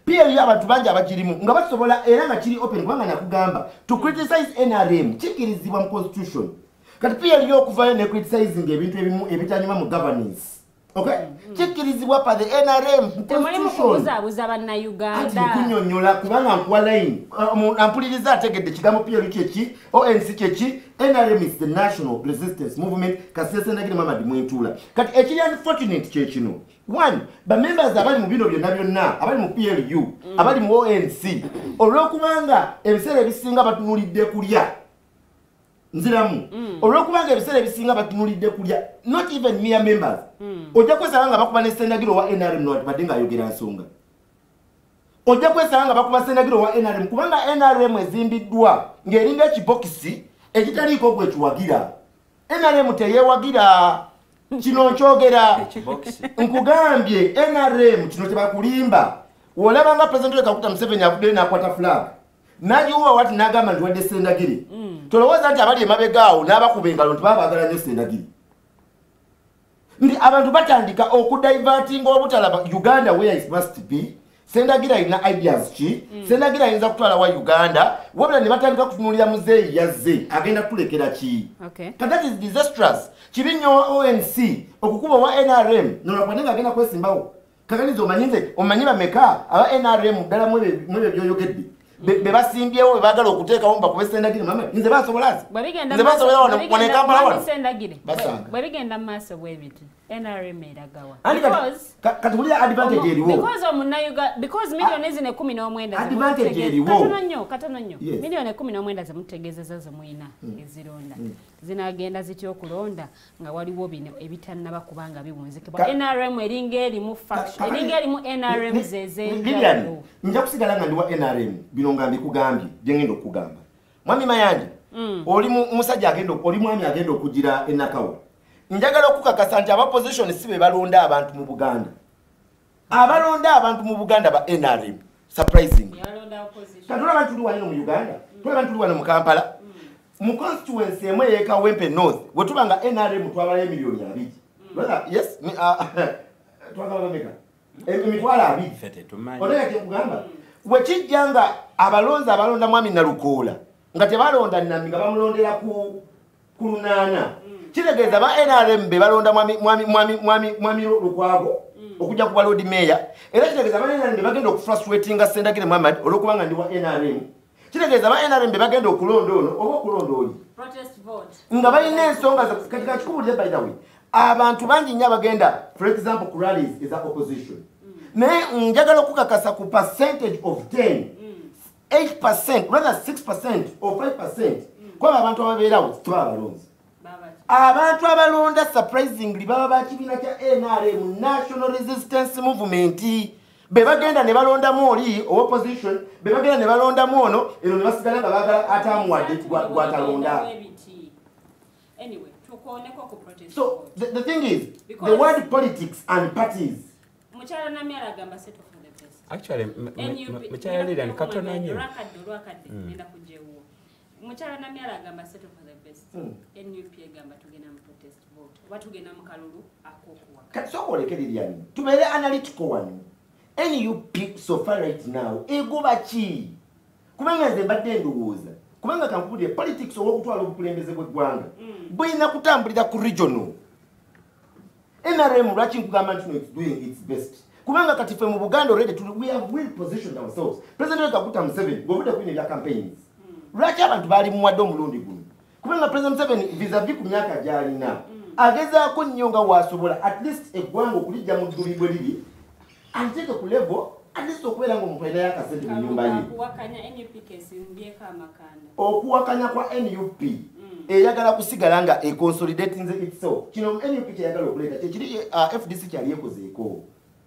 PLU abantu bangi abagirimu nga basobola era nga kiri open kubanga nakugamba to criticize NRM kikirizibwa mu constitution. Kati PLU okuvayo ne criticizing ebintu ebimu ebitanyuma mu governance. Okay? Kikirizibwa pa the NRM constitution. Kubuzabuza bannayuganda. Ati kunyonyola kubanga nkuwa line. Ampuliriza ategedde kigambo PLU kyeki, ONC kyeki, NRM is the National Resistance Movement. Kasese Sendagire Muhammad Mwentula. Kati ekiri unfortunate kye kino. One, ba members abali mu bino byonna byonna, abali mu PLU, abali mu ONC, olw'okubanga ebiseera ebisinga batunulidde kulya. Nziramu. Olw'okubanga ebiseera ebisinga batunulidde kulya, not even mere members. Ojja kwesanga nga bakuba ne Sendagire wa NRM n'abadde ng'ayogera nsonga. Ojja kwesanga nga bakuba Sendagire wa NRM kubanga NRM ezimbiddwa ng'eringa ekibokisi ekitaliiko gwe kiwagira. NRM teyeewagira. Kino nkyogera. Nkugambye NRM kino tebakulimba. Wolaba nga President Kaguta Museveni avuddeyo n'akwata flag. N'agiwuba wati n'agamba nti wadde Sendagire. Tolowooza nti abali emabega awo n'abakuba engalo nti baba baagala nnyo Sendagire. Nti abantu batandika okudivertinga obutalaba Uganda where it must be. Sendagire alina ideas ki? Sendagire ayinza kutwala wa Uganda. Wabula ne batandika kutunuulira muzeeyi yazze agenda kutulekera ki? Okay. But that is disastrous. Kibi nnyo ONC okukuba wa NRM nolwakubadde ng'agenda kwesimbawo. Kakati omanyi nze omanyi bameka aba NRM ddala mwebyo by'oyogedde. Be basimbyewo be baagala okuteekawo bakube Sendagire mama nze basobola nze basobola wano e Kampala wano. Bwe bigenda mu maaso bwe biti NRM eragawa. Kati wulira advantage eriwo. Because omunnayuganda because millioni zino 19 advantage eriwo. Katono nnyo. Millioni 19 zemutegeezezza ze muyina ezironda. Zinagenda zitya okulonda nga waliwo bino ebitannaba kubanga biwunzikibwa. NRM eringa erimu faction, eringa erimu NRM z'ez'enjawulo. Nja kusigala nga ndi wa NRM bino nga mbikugambye bye ngenda okugamba. Mwami Mayanja, oli musajja agenda oli mwami agenda okugira enakawo. Njagala okukakasa nti aba opposition si be balonda abantu mu Buganda. Abalonda abantu mu Buganda ba NRM. Surprising. Katulaba tuli wano mu Uganda, tulaba tuli wano mu Kampala. Mu constituency emwe yeka Wempe North, bwe tuba nga NRM twabala emiliyoni 2. Brother, yes, twagala bameka. Emitwalo 2. Fete tumanyi. Oleka kyekugamba. Bwe kijja nga abalonzi abalonda mwami Nalukoola nga tebalonda Nami nga bamulondera ku lunaana. Kitegeeza ba NRM be balonda mwami Lukwago okujja kuba Lord Mayor. Era kitegeeza ba NRM be bagenda okufrustratinga Sendagire Muhammad olw'okubanga ndi wa NRM. Kitegeeza ba NRM be bagenda okulonda ono oba okulonda oli. Protest vote. Nga balina ensonga kati kikubuulire by the way. Abantu bangi nnyo abagenda for example ku rallies eza opposition. Naye njagala okukakasa ku percentage of 10, 8%, rather 6% or 5% kwaba abantu ababeerawo tebaba balonzi. Abantu abalonda surprisingly baba ba kibiina kya NRM, National Resistance Movement. Be bagenda ne balondamu oli opposition, be bagenda ne balondamu ono, eno ne basigala nga baagala atamuwadde gwatalonda. Anyway, tukooneko ku protest. So the thing is, the word politics and parties. Mukyala Namyala agamba settle for the best. Actually, mukyala Lilian katono nnyo. Olwakadde ngenda kujja ewuwo. Mukyala Namyala agamba settle for the best. NUP egamba tugenda mu protest vote. Oba tugenda mu kalulu ak'okuwaka. Kati sooka oleke Lilian, tubeere analytical wano. NUP so far right now egoba ki? Kubanga nze mbadde ndowooza. Kubanga kankubulire politics ow'okutwala obukulembeze bw'eggwanga bulina kutambulira ku regional. NRM lwaki nkugamba nti no it's doing its best. Kubanga kati ffe mu Buganda already we have well positioned ourselves. President Kaguta Museveni bw'ovudde ku bino ebya campaigns. Lwaki abantu baali muwadde omulundi guno? Kubanga President Museveni vis-a-vis ku myaka gy'alina agezaako nnyo nga w'asobola at least eggwanga okulijja mu ddubi bwe liri Anteeke ku level at least okubeera ng'omuntu alinayo akasente mu nnyumba ye. Okuwakanya kwa NUP eyagala kusigala nga econsolidating itself. Kino NUP kyeyagala okuleeta kyekiri FDC kyali ekozeeko.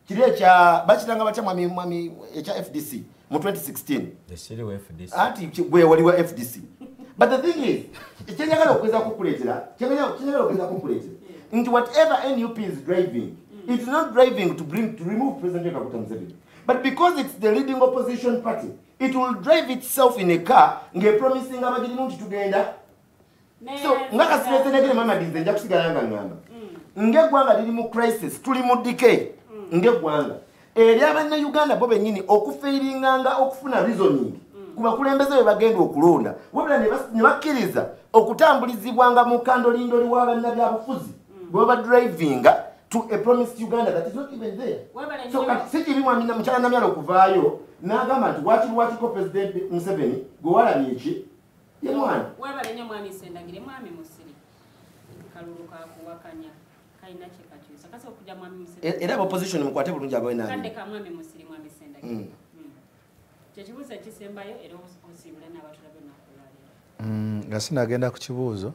Kiri ekya bakiranga batya mwami ekya FDC mu 2016. Anti gwe wali wa FDC. But the thing is, kyenjagala okugezaako okukuleetera nti whatever NUP is driving, it's not driving to remove President Kaguta Museveni. But because it's the leading opposition party, it will drive itself in a car ngepromising abagirimu nti tugenda. So nga kasirese negere mama dinze nja kusigala nga ngamba. Ng'eggwanga liri mu crisis, tuli mu decay ng'eggwanga. Eri abannayuganda bo bennyini okufairinganga okufuna reasoning ku bakulembeze be bagenda okulonda. Wabula ne bakkiriza okutambulizibwanga mu kandolindoli wa bannabyabufuzi bwe baba drivinga to a promised Uganda that is not even there. So kati si kibi mwami mukyala Namyalo okuvaayo n'agamba nti lwaki President Museveni gwe walabye ki ye mwana. Webale nnyo mwami Sendagire. Mwami Musiri, kalulu ka kuwakanya kalina kye kakyusa. Kasooka okujja mwami Musiri. Era opposition mukwate bulungi abawe Kande ka mwami Musiri, mwami Sendagire. Kyekibuuzo ekisembayo era osiibule n'abatulabe olunaku olwaleero. Nga sinagenda ku kibuuzo,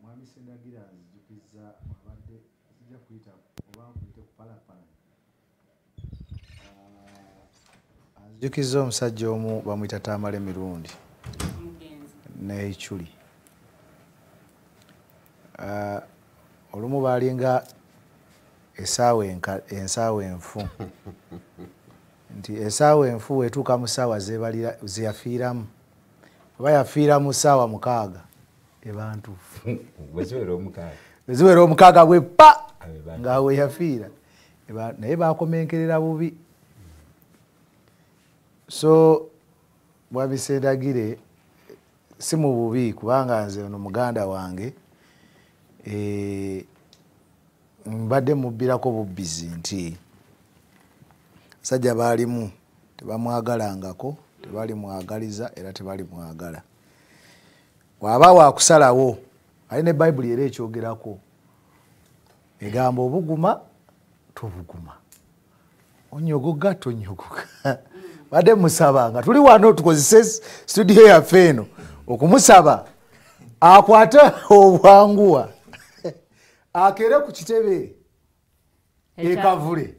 mwami Sendagire anzijukizza abadde sijja kuyita oba nkuyite kupalapalanya. Anzijukizza omusajja omu bamuyita Tamale Mirundi n'Echuli. Olumu baalinga essaawa enfu. Nti essaawa enfu wetuuka mu ssaawa zeyafiiramu. Oba yafiira mu ssaawa 6 eba ntuufu. Bwe ziwera omukaaga bwe pa nga we yafiira. Naye baakomenkerera bubi. So mwami Sendagire si mu bubi kubanga nze ono muganda wange mbadde mubbirako bubbizi nti sajja baalimu tebamwagalangako, tebalimwagaliza era tebalimwagala. Bw'aba waakusalawo ali ne Bayibuli era ekyogerako egamba obuguma tobuguma, onyogoga tonyogoga. Badde musaba nga tuli wano tukozese studio yaffe eno okumusaba akwate obwanguwa akere ku kitebe ekavule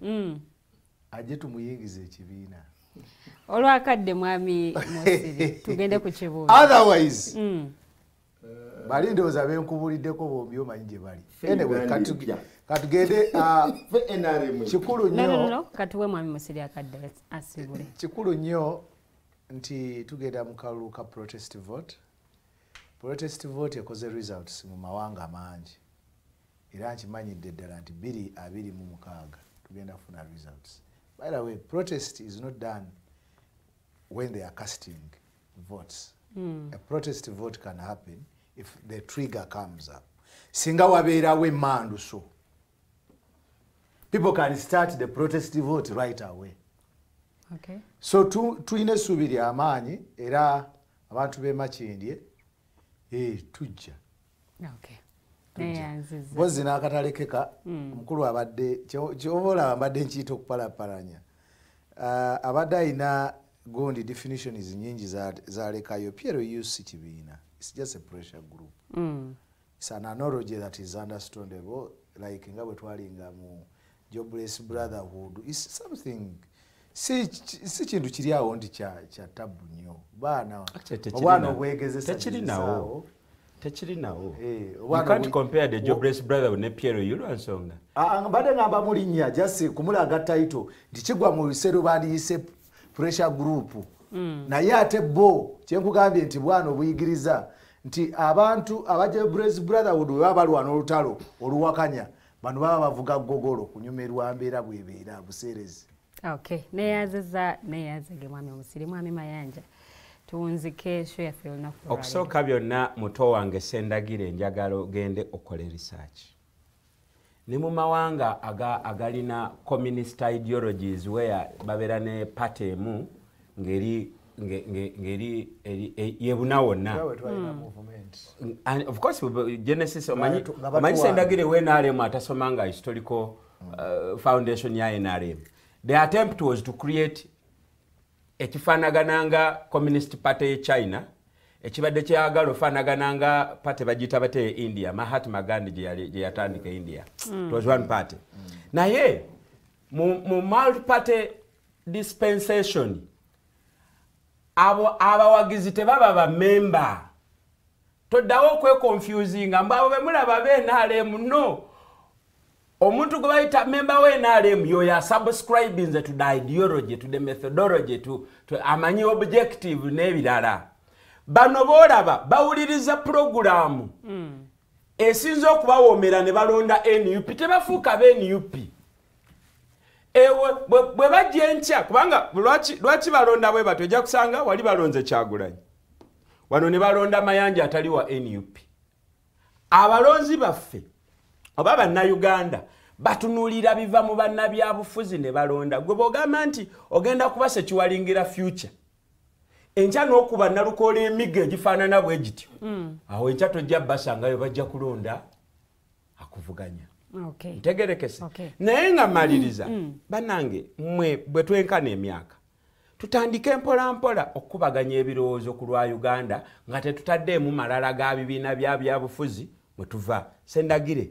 ajje tumuyingize ekibiina. Olwakadde mwami Musiri, tugende ku kibuuzo. Otherwise bali ndowooza benkubuliddeko bombi omanyi gye bali. Anyway, katugende kikulu nnyo. Katuwe mwami Musiri akadde asibule. Kikulu nnyo nti tugenda mu kalulu ka protest vote. Protest vote ekoze results mu mawanga mangi. Era nkimanyidde ddala nti 2026 tugenda kufuna results. By the way, protest is not done when they are casting votes. A protest vote can happen if the trigger comes up. Singa wabeerawo emmanduso, people can start the protest vote right away. Okay. So tulina essuubi ly'amaanyi era abantu b'e Makindye tujja. Okay. Mpozi n'akatalekeka omukulu abadde ky'oba olaba mbadde nkiyita okupalapalanya. Abadde alina gundi definitions nnyingi zalekayo. PLU si kibiina. It's just a pressure group. It's an analogy that is understandable, like nga bwe twalinga mu Jobless Brotherhood. It's something si kintu kiri awo nti kya tabu nnyo. Baana obwana obwegezesa tekirinawo. Tekirinawo. You can't compare the Jobless Brotherhood ne PLU lwa nsonga. Mbadde ngamba mu linnya just kumulaga title nti kigwa mu biseera bandiyise pressure group. Naye ate bo kyenkugambye nti bwana obuyigiriza nti abantu aba Jobless Brotherhood bwe baba balwana olutalo oluwakanya bano baba bavuga gogolo kunyumirwa mbeera bwebeera buseerezi. Okay, neyaziza neyazage mwami Musiri. Mwami Mayanja, tuwunzike show yaffe olunaku olwaleero. Okusooka byonna muto wange Sendagire njagala ogende okole research. Ne mu mawanga agalina communist ideologies where babeera ne party emu ngeri yebuna wonna. And of course Genesis omanyi Sendagire we NRM atasomanga historical foundation ya NRM. The attempt was to create ekifaanagana nga Communist Party ye China, ekibadde kyagala ofaanagana nga party bagiyita bate India, Mahatma Gandhi gye yatandika India. It was one party. Naye mu multi-party dispensation abo abawagizi tebaba bamemba. Toddawo okweconfusinga mbu abo bemulaba be NRM. No, omuntu gwe bayita member we NRM yoyo asubscribinze to the ideology, to the methodology, to amanyi objective n'ebirala. Bano boolaba bawuliriza purogulaamu esinza okubawoomera ne balonda NUP, tebafuuka be NUP. Ewe bwe bajja enkya, kubanga lwaki balonda bwe batyo? Ojja kusanga wali balonze Kyagulanyi, wano ne balonda Mayanja atali wa NUP. Abalonzi baffe oba bannayuganda batunuulira biva mu bannabyabufuzi ne balonda. Gwe bw'ogamba nti ogenda kuba sekiwalingira future, enkya n'okuba nalukoola emiggo egifaanana bwe gityo, awo enkya tojja basangayo, bajja kulonda akuvuganya. Ntegerekese. Naye nga maliriza, bannange mmwe bwe twenkana emyaka, tutandike mpola mpola okukubaganya ebirowoozo ku lwa Uganda nga tetutaddeemu malala ga bibiina bya byabufuzi mwe tuva. Sendagire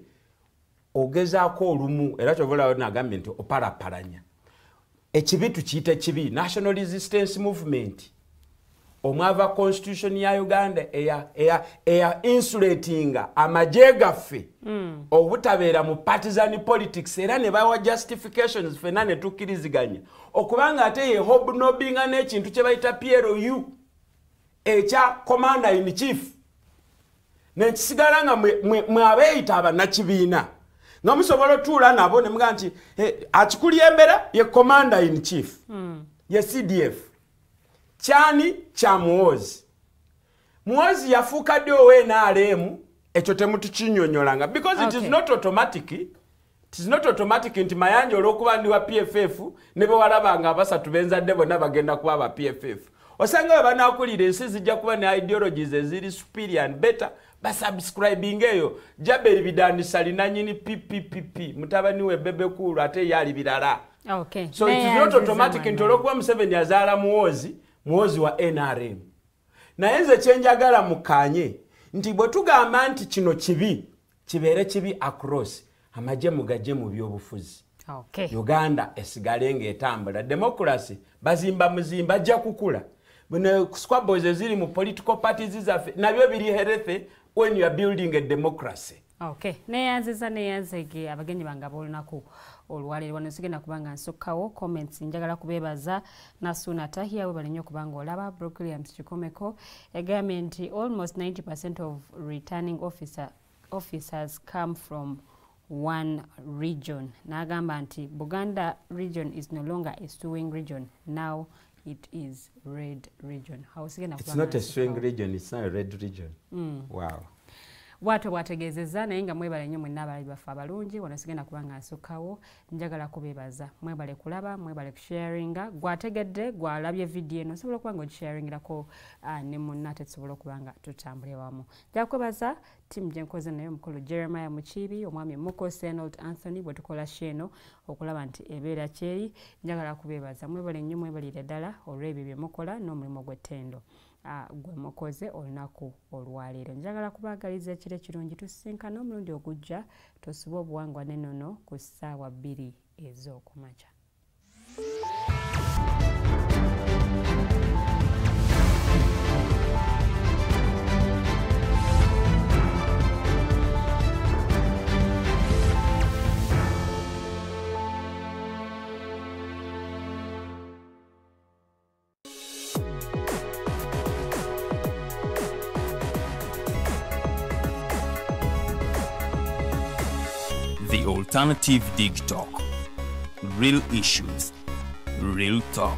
ogezaako olumu, era kyova olaba nagambye nti opalapalanya ekibi tukiyite kibi. National Resistance Movement omwava constitution ya Uganda eya insulatinga amagye gaffe obutabeera mu partisan politics, era ne bawa justifications ffenna ne tukkiriziganya okubanga ate ye hobnobbinga n'ekintu kye bayita PLU ekya commander in chief, nekisigala nga mwe abeeyita abannakibiina nga musobola otuula nabo ne mugamba nti akikulembera ye commander in chief, ye CDF kyani kya Muhoozi. Muhoozi yafuuka ddi owa NRM? Ekyo temutukinyonyolanga because it is not automatic. It is not automatic nti Mayanja olw'okuba ndi wa PFF ne bwe walabanga abasatu benzadde bonna bagenda kuba aba PFF. Osanga bwe banaakulira ensi zijja kuba ne ideologies eziri superior and better, basubscribing eyo. Jaberi Bidandisa linanyini PPPP, mutabani we Bebe Cool ate yali birala. So it is not automatic nti olw'okuba Museveni azaala Muhoozi, Muhoozi wa NRM. Naye nze kyenjagala mukanye nti bwe tugamba nti kino kibi, kibeere kibi across, amagye mugajje mu byobufuzi. Uganda esigale ng'etambula. Democracy bazimba muzimba, ajja kukula. Buno squabbles eziri mu political parties zaffe nabyo biri healthy when you are building a democracy. Neyanziza neyanzege abagenyi bange ab'olunaku olwaleero. Wano sigenda kubanga nsukkawo comments, njagala kubeebaza. Nasuna Tahia, webale nnyo okubanga olaba. Brook Williams Kikomeko yagambye nti almost 90% of returning officers come from one region. N'agamba nti Buganda region is no longer a swing region, now it is red region. Awo sigenda It's kubanga not a swing nsukkawo. region, it's not a red region. Wow. Bwatyo bwategeezezza. Naye nga mwebale nnyo mwenna abalabi baffe abalungi. Wano sigenda kuba nga nsukkawo, njagala kubeebaza. Mwebale kulaba, mwebale kusharinga. Gwategedde, gwalabye vidiyo eno, osobola okuba nga ogisharingirako ne munna, ate tusobola okuba nga tutambulira wamu. Nja kwebaza ttiimu gye nkoze naye, omukulu Jeremiah Mukiibi, omwami Muko Senold Anthony, bwe tukola show eno okulaba nti ebeera kyeri. Njagala kubeebaza, mwebale nnyo, mwebalire ddala olw'ebyo bye mukola n'omulimu gw'ettendo gwe mukoze olunaku olwaleero. Njagala kubaagaliza ekiro ekirungi, tusisinkane omulundi ogujja, tosubwa obuwangwa n'ennono ku ssaawa 2 ez'okumakya. The Alternative Dig Talk. Real issues, real talk.